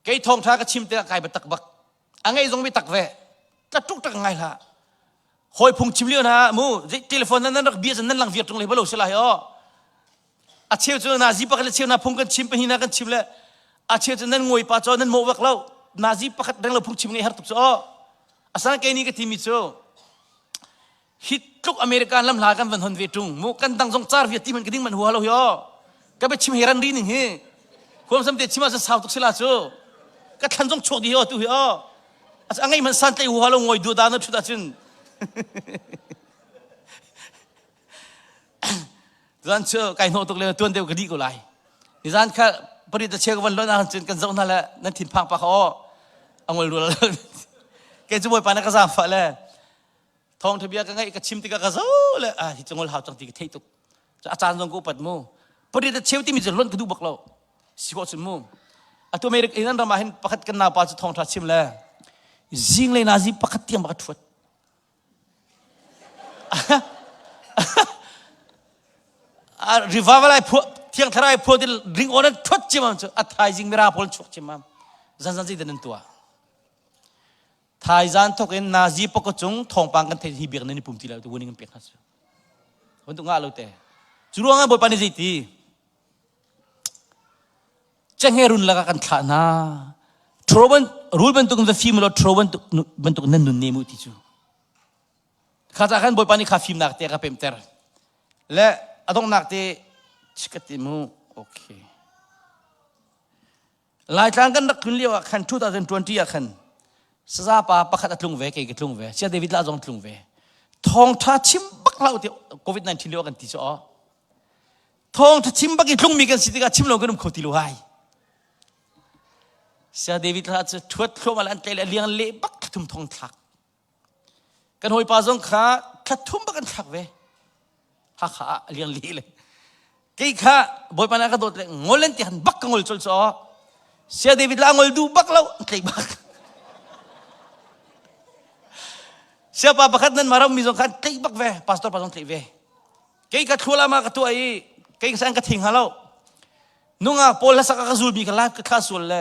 [SPEAKER 1] kei thawngṭha ka chim tikah kai biatak bak a ngei zong biatak ve ka tuk tak ngai hlah hawi phung chim lio na mu telephone nan nan rak bia nan lang viar tung le balo sila hi o a cheu cu na zi pakhat le cheu na phung kan chim pahnih na kan chim le a cheu cu nan ngoi pa cho nan mo bak lo na zi pakhat reng lo phung chim ngei har tuk cu o asan ke ni ka ti mi cu hi tluk American lam hla kan van hon ve tung mu kan dang zong car viat ti man ka ding man hua lo hi o ka be chim he ran ri ning hi huam sam te chim ah sau tuk sila cu ka thlan zong chuak di hi o tu hi o a ngei man san tlai hua lo ngoi du da na thut ahcun zan chu kai hno tuk le tuan deuh ka di ko lai ni zan kha pari ta che ka van lon ah cun kan zoh hna le nan thin phang pa kha o angol rul ke chu bawipa na ka zaang fa le Thawngṭha bia ka ngaih ka chim tikah ka zo le ah hi cu ngol hau cang ti ka theih tuk. A caan zong ka upat mu. Pari ta cheu timi cu lonh ka duh bak lo. Si khawh cun mu. Atu America in an ram ah hin pakhat kan naupa cu thawngṭha chim le zinglei nazi pakhat tiang bak a ṭhuat. Revival ai phuah thiang thlarau ai phuah din ring on an ṭhuat ciamam cu a thaizing mirang pawl chuak ciamam. Zan zan zeidah nan tuah? Thaizan thok in Nazi paka cung thawngpang kan theih hi biak nan i pum ti lo ti warning kan pek hna cu. Bantuk ngah lo te. Cu ruangah Bawipa nih zeiti? Cenghe run lakah kan thlah hna. Ṭhuro ban rul bantuk in va fim law ṭhuro bantuk bantuk nan nun ne mu ti cu. Kha ca khan Bawipa nih kha fimnak te ka pemter. Le a donghnak te ka ti mu. Okay. Laitlang kan rak tlun lio ah khan 2020 ah khan saza pa pakhat a tlung ve kei ka tlung ve sia David la zong tlung ve thawngtha chim bak hlah ti COVID-19 lio kan ti cu aw thawngtha chim bak i tlungmi kan si tikah chim lo kan um kho ti lo hai sia David la cu thuat thluahmah an tlai le liang le bak thum thong thlak Kan hawipa zong kha thla thum bak an thlak ve. Hakha ah liang li le. Kei kha Bawipa nih a ka dawt le ngol an ti han bak ka ngol col caw. Sia David la ngol duh bak lo tlei bak. Siapa pakhat nan maram mi zong kha tlei bak ve. Pastor pa zong tlei ve. Kei ka thluala ma ka tuah i kei ka san ka thing halo. Nungak pawl hlasak a ka zulmi ka live ka thla sual le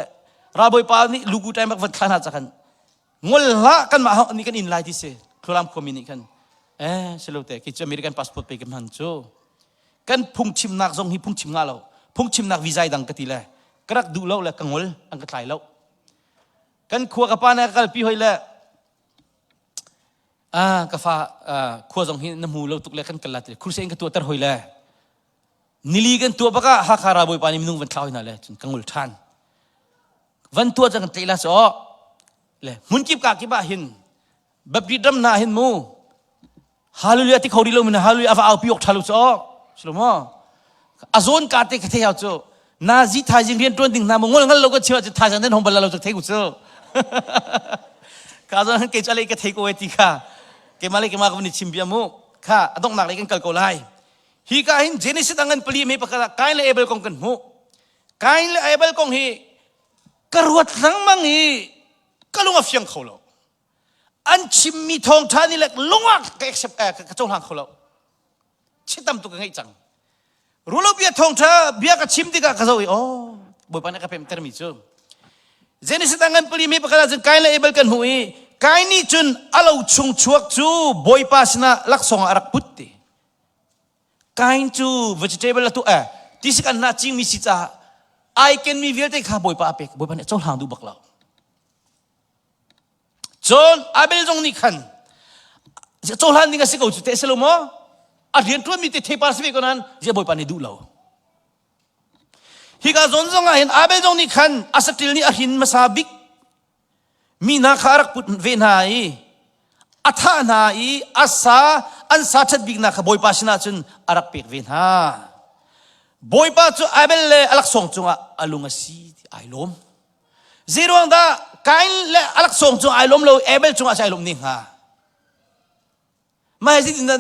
[SPEAKER 1] ralbawipa nih lugu time bak van thla hna ca khan ngol hlah kanmah nih kan in lai ti si Thlualam khuami nih khan eh silo te kei cu American passport pe ka hman cu kan phungchimnak zong hi phungchim nga lo phungchimnak visa dang ka ti le ka rak duh lo le ka ngol an ka tlai lo kan khua ka pa ne ka kalpi hoi le ah ka fa khua zong hi na hmu lo tuk le kan kal la ti khurse in ka tuahter hoi le nili kan tuah bak ah Hakha ralbawipa nih minung van thla hoi hna le cun ka ngol ṭhan Van tuah cang kan tla so le hmunkip ka kip ah hin Baptist ram hna hin mu hallelujah ti kho rih lo min hallelujah ava au pi ok tha lo cho silo mo a zawn ka te ka thei hau chu nazi thaizing rian tuan ding hna mo ngol ngal lo ka chima chu thaizing den hong bal lo chu thei ku chu ka zon ke chale ka thei ko ti kha ke male ke ma ka ni chim bia mu kha adong nak le kan kal ko lai hi ka hin Genesis angan pali me pakhat Kain le Abel kong kan hmu Kain le Abel kong hi ka ruat lengmang i ka lung a fiang kho lo. An chimmi thawngṭha nih le lungah ka accept eh, ka cohlang kho lo. Chitam tuk ka ngeih cang. Rulo bia thawngṭha bia ka chim tikah ka zoh i oh Bawipa nih ka pemtermi cu. Genesis ah ngan pali mi pakhat ah cun Kain le Abel kan hmuh i Kain nih cun a lo chung chuak cu Bawipa sinah laksawng ah a rak put ti. Kain cu vegetable a tu eh tisik an hna cingmi si caah ai kenmi vialte kha Bawipa a pek. Bawipa nih a cohlang duh bak lo. Cun Abel zong nih khan cohlan ding a si ko cu teh si lo maw? A rianṭuanmi te theipar si ve ko nain ziah Bawipa nih duh lo. Hika zawn zong ah hin Abel zong nih khan a saṭil nih a hrin hmasa bik mi hna kha a rak put ve hna i a thah hna i a sa an sa ṭhat bik hna kha Bawipa sinah cun a rak pek ve hna. Bawipa cu Abel le a laksawng cungah a lung a si ti ai lawm. Zeiruang dah Kain le a laksawng cung ai lawm lo Abel cungah ai lawm ne hnga? Mah zeitin dah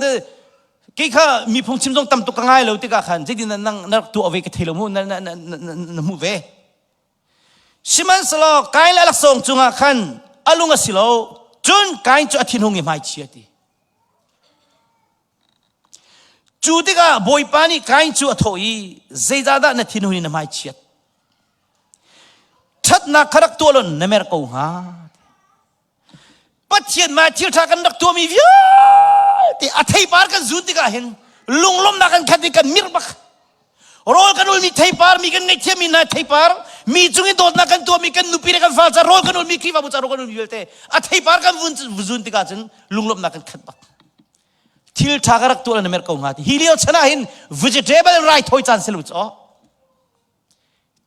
[SPEAKER 1] kei kha mi phungchim zong tam tuk ka ngai lo tikah khan zeitin dah nang na rak tuah ve ka thei lo mu na na na na hmuh ve. Sihmanhsehlaw Kain le a laksawng cungah khan a lung a si lo cun Kain cu a thinhung i hmaichia ti. Cu tikah Bawipa nih Kain cu a thawh i zeicahdah na thinhun i na hmaichiat? Ṭhatnak kha rak tuah law na mer ko hnga. Pathian mah thil ṭha kan rak tuahmi vialte a theipar kan zun tikah hin lunglawmhnak kan khat i kan mirh bak. Rawl kan ulmi theipar, mi kan ngaihthiammi hna theipar, mi cung i dawtnak kan tuahmi kan nupi le kan fa ca rawl kan ulmi Khrihfabu ca rawl kan ulmi vialte a theipar kan vun zun tikah cun lunglawmhnak kan khat bak. Thil ṭha ka rak tuah na mer ko hnga ti. Hi lio chan ah hin vegetable raithawi caan si lo cu.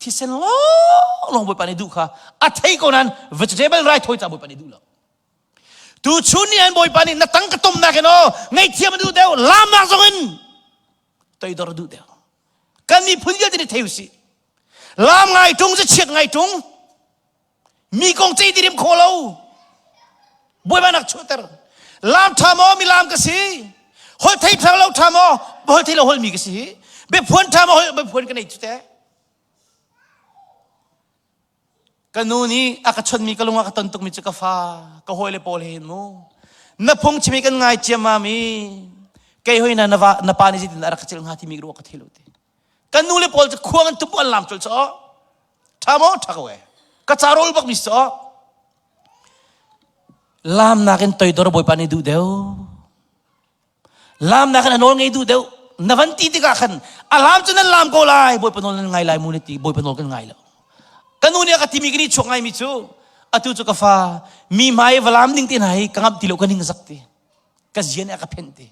[SPEAKER 1] Thisen lawnglawng Bawipa nih duh kha a thei ko nain vegetable raithawi ca Bawipa nih duh lo. Tu chun ni an Bawipa nih na tang ka tomnak in aw ngaihthiam a duh deuh lamnak zong in toidor a duh deuh. Kan miphun vialte nih thei usih. Lam ngai tung chiat ngai tung Mi kong cei dirim kho lo. Bawipa nak chuahter. Lam ṭha maw mi lam ka si? Hol thei ṭha lo ṭha maw? Hol thei lo hol mi ka si. Biaphuan ṭha maw biaphuan ka nei cu te. Ka nu nih a ka chonmi ka lung a ka ton tukmi cu ka fa ka hawile pawl he hin mu. Na phung chimi kan ngai ciammam i kei hoi na na va na pa nih zeitin a rak ka cil hnga timi ruah ka thei lo te. Kan nu le pawl cu khuang an tup an lam cul cu Ṭha maw? Ṭha ko e. Ka ca rawl bak mi si Lamnak in toidor Bawipa nih duh deuh. Lamnak in a nawl ngei duh deuh. Na van ti tikah khan a lam cu nan lam ko lai. Bawipa nawl nan ngai lai mu na ti. Bawipa nawl kan ngai lo. Ka nu nih a ka timi ka nih chuak ngaimi cu atu cu ka fa mi hmai va lam ding te hna hi ka ngamh ti lo ka ning zak ti. Ka zia nih a ka phenh ti.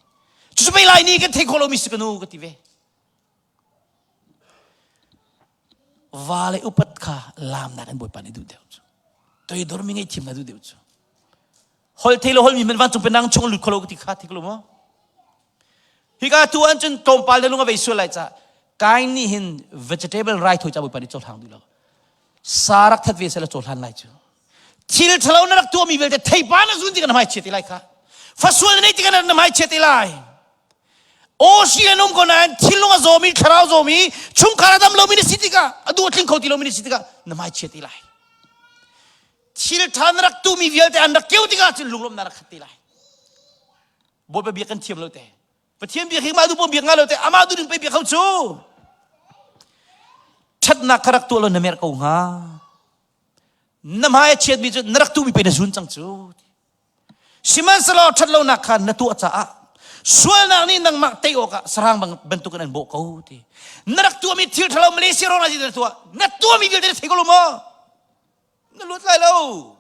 [SPEAKER 1] Cucu pei lai ni kan thei kho lomi si ka nu ka ti ve. Va le upat kha laamnak in Bawipa nih duh deuh cu. Toidor mi ngaihthiam na duh deuh cu. Hol thei lo hol mi man vancung penang chung lut kholo ti kha thik lo maw? Hika tu an cun tlawmpal le lung a vei sual lai ca Kain nih hin vegetable rai thawi ca Bawipa nih cohlang duh lo. Sa rak that ve sela cohlan lai cu. Thil thalo na rak tuahmi vialte theipa na zun tikah na hmai chia ti lai kha. Fasual na nei tikah na hmai chia ti lai. Aw an um ko nain thinlung a zawmi thlarau zawmi chungkhar a dam lomi na si tikah a duh a tling kho ti lomi na si tikah na hmai chia ti lai. Thil ṭha na rak tumi vialte an rak keu tikah cun lunglawmhnak rak khat ti lai. Bawipa bia kan thiam lo te. Pathian bia hi mah duh biak nga lo te amah duh ding pei biak ho cu. Ṭhatnak kha rak tuah lo na merh ko hnga. Na hmai a chiatmi cu na rak tuhmi pei na zun cang cu. Sihmanhsehlaw ṭhatlonak kha na tuah caah sualnak nih nangmah tei awkah sarang bantukin an bawh ko ti. Na rak tuahmi thil ṭhalo Malaysia rawng na tuah. Na tuahmi vialte na thei ko lo maw? Na luat lai lo.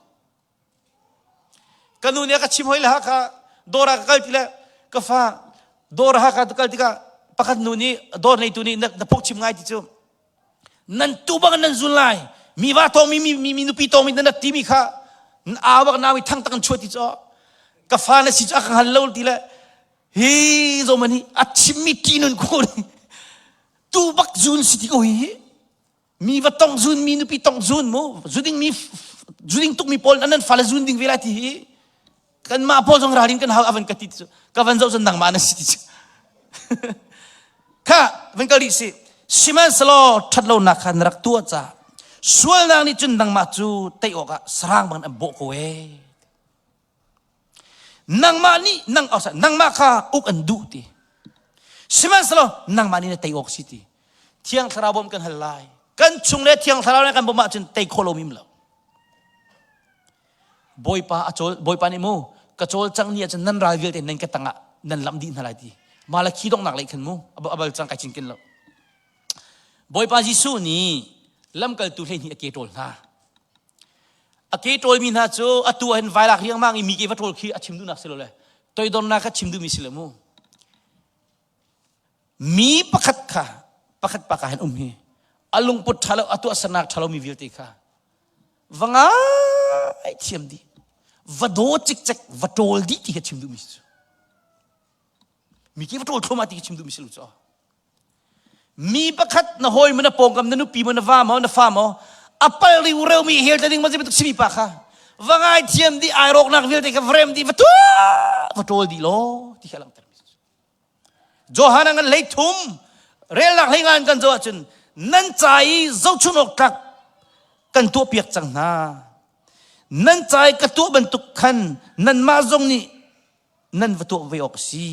[SPEAKER 1] Ka nu nih a ka chim hoi le Hakha dawr ah ka kal ti le ka fa dawr Hakha ka kal tikah pakhat nu nih dawr neitu nih na, na phungchim ngai ti cu nan tu bang nan zul lai mi va tawng mi mi mi nupi tawng mi nan rak timi kha au bak nau i thang tak an chuah ti cu ka fa na si cu a ka hngal lo ti le hi zoman hi a chimmi ti nun ko tu bak zun si ti ko hi mi va tong zun mi nupi tong zun mu zuding mi zuding tuk mi pawl nan fale zun ding ve lai ti hi kanmah pawl zong ralrin kan hau avan ka ti cu ka van zoh cun nangmah na si ti cu kha van kal rih si sihmanhsehlaw ṭhatlonak kha na rak tuah ca sualnak nih cun nangmah cu tei awkah sarang bang an bawh ko ee. Nangmah nih nang nangmah kha uk an duh ti. Sihmanhsehlaw nangmah nih na tei awk si ti. Thiang Thlarau bawmh kan hal lai. Kan chung le Thiang Thlarau nih kan bawmh ahcun tei khawh lomi um lo. Bawipa a cawl Bawipa nih mu ka cawl cang ni ahcun nan ral vialte nan ka tangah nan lamh dih hna lai ti. Malakhi donghnak lei khan mu abal cang kai cinken lo. Bawipa Jesuh nih lamkaltu 12 a ke ṭawl hna. A ke ṭawlmi hna cu atu ah hin vailak riangmang i mi ke va ṭawl khi a chim duhnak si lo le toidornak kha chim duhmi si lo mu. Mi pakhat kha pakhat pa ka hin um hi a lungput ṭha lo a tuahsernak ṭha lomi vialte kha va ngai thiam dih va daw cikcek va ṭawl dih ti kha chim duhmi si cu. Mi ke va ṭawl thluahmah ti kha chim duhmi si lo cu. Mi pakhat na hawi maw na pawngkam na nupi maw na va maw na fa maw a pal riu reu mi hel te ding ma bantuk simi pa kha va ngai thiam di ai rawknak vialte kha va rem di va tuah va ṭawl dih law ti kha langhter mi Johan ngan hlei thum relnak hlei ngan kan zoh ahcun nan ca i zohchun awk tlak kan tuah piak cang hna nan ca i ka tuah bantuk khan nanmah zong nih nan va tuah ve awk a si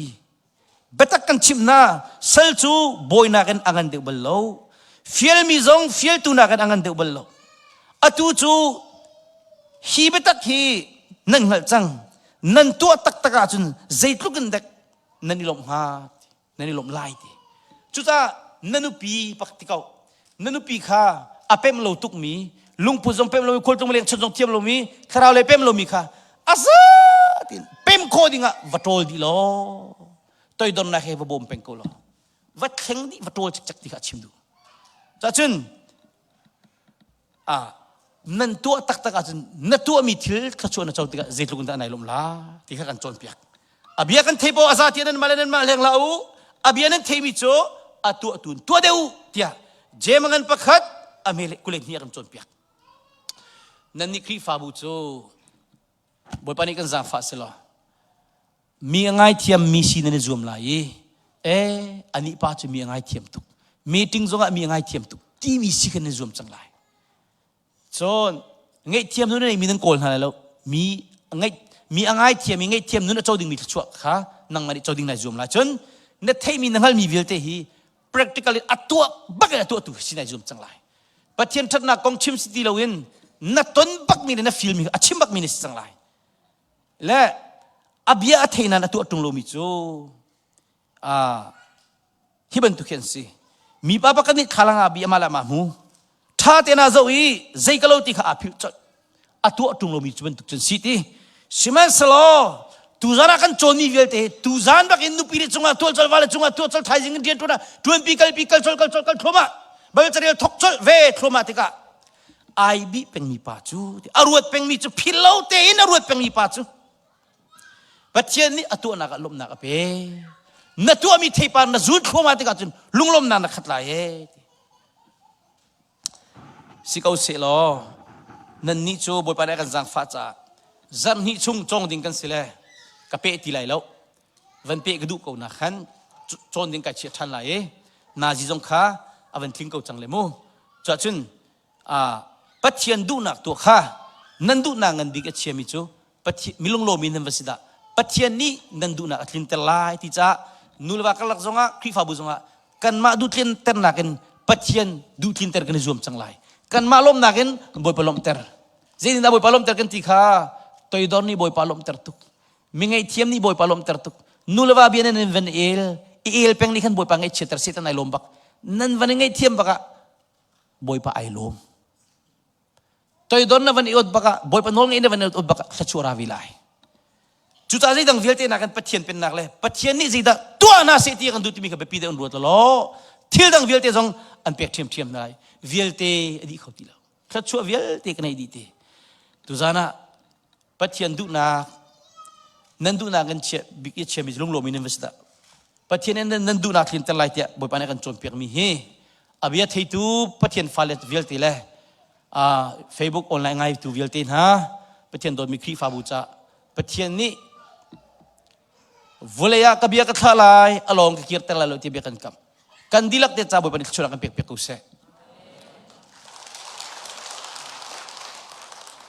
[SPEAKER 1] Biatak kan chimh hna, sal cu bawi nakin a ngan deuh bal lo. Fialmi zong fialtu nakin a ngan deuh bal lo. Atu cu hi biatak hi nan hngalh cang. Nan tuah taktak ahcun zeitluk in dek nan i lawmh hnga, nan i lawmh lai ti. Cucaah na nupi pak ti ko. Na nupi kha a pemh lo tukmi, lungput zong pemh lomi, khualtlung leng chon zong thiam lomi, thlarau lei pemh lomi kha a zatin pem khawh dingah va ṭawl dih law toidornak he va bawm peng ko law va thleng dih va ṭawl cikcek ti kha a chim duh. Cacun ah nan tuah taktak ahcun na tuahmi thil thluachuah na co tikah zeitluk in dah nai lawmh la ti kha kan cawnpiak. A bia kan thei paoh a za tiah nan mah le nan mah leng hlah u. A bia nan theimi cu a tuah tu in tuah deuh u tiah Jeim ngan pakhat a me le kule hnih a kan cawnpiak. Nannih Khrihfabu cu Bawipa nih kan zaangfah selaw mi a ngaithiam mi si nan i zuam lai i eh anih pa cu mi a ngaithiam tuk meeting zongah mi a ngaithiam tuk timi si kan i zuam cang lai. Cun ngaihthiam nun a neimi nan kawl hna lai lo. Mi ngaih mi a ngaithiam i ngaihthiam nun a co dingmi thluachuah kha nangmah nih co ding nai zuam lai. Cun na theihmi na hngalmi vialte hi practical in a tuah bak in a tuahtu si nai zuam cang lai. Pathian ṭhatnak kong chim si ti loin na ton bakmi le na feel mi a chim bakmi na si cang lai. Le a bia a thei nain a tuah ṭung lomi cu hi bantuk hi an si mipa pakhat nih thlalang ah bi amah le amah hmu ṭha tein aa zoh i zei ka lo ti kha aa philh colh a tuah ṭung lomi cu bantuk cun si ti sihmanhsehlaw tuzan ah kan cawnmi vialte tuzan bak in nupi le cungah tual col vale cungah tuah col thaizing in rian ṭuan ah ṭuanpi kalpi kal col kal col kal thluahmah bal carel thok colh ve thluahmah tikah ai bih pengmi pa cu a ruat pengmi cu philh lo tein a ruat pengmi pa cu Pathian nih a tuahnak ah lawmhnak a pe. Na tuahmi theipar na zun thluahmah tikah cun lunglawmhnak na khat lai ee. Si ko seh law nannih cu Bawipa nih a kan zaangfah caah zarh hnih chung cawng ding kan si le ka peh ti lai lo. Van peh ka duh ko na khan cawn ding kai chiah ṭhan lai i nazi zong kha a van tling ko cang le mu. Cuahcun Pathian duhnak tuah kha nan duhnak ngan bik a chiami cu Pathian milunglawmi nan va si dah Pathian nih nan duhnak a tlinter lai ti caah nuleva karlak zongah Khrihfabu zongah kanmah duh tlinternak in Pathian duh tlinter kan i zuam cang lai kanmah lawmnak in Bawipa lawmhter zeitindah Bawipa lawmhter kan ti kha toidor nih Bawipa lawmhter tuk mi ngaihthiam nih Bawipa lawmhter tuk nuleva bia nan van el i el peng nih khan Bawipa ngaihchiatter Satan ai lawm bak nan van i ngaihthiam bak ah Bawipa ai lawm. Toidon na van i ot bak ah Bawipa nawl ngei na van i ot bak ah thluachuah ra vi lai. Cucaah zeidang vialte nak kan Pathian pennak le Pathian nih zeidah tuah hna seh ti kan duh timi kha biapi deuh in ruat law thil dang vialte zong an pek ṭhiamṭhiam hna lai. Vialte a dih kho ti lo. Thluachuah vialte ka nei dih ti. Tuzan ah Pathian duhnak nan duhnak in chia bik i chiami lunglawmi nan va si dah. Pathian in nan duhnak tlinter lai tiah Bawipa nih a kan cawnpiakmi hi a bia theitu Pathian fale vialte le Facebook online ngaitu vialte hna Pathian dawtmi Khrihfabu ca Pathian nih vulei ah ka bia ka thlah lai a lawng ka kirter lai lo ti bia kan kam kan dihlak te ca Bawipa nih thluachuah kan pek piak ko seh.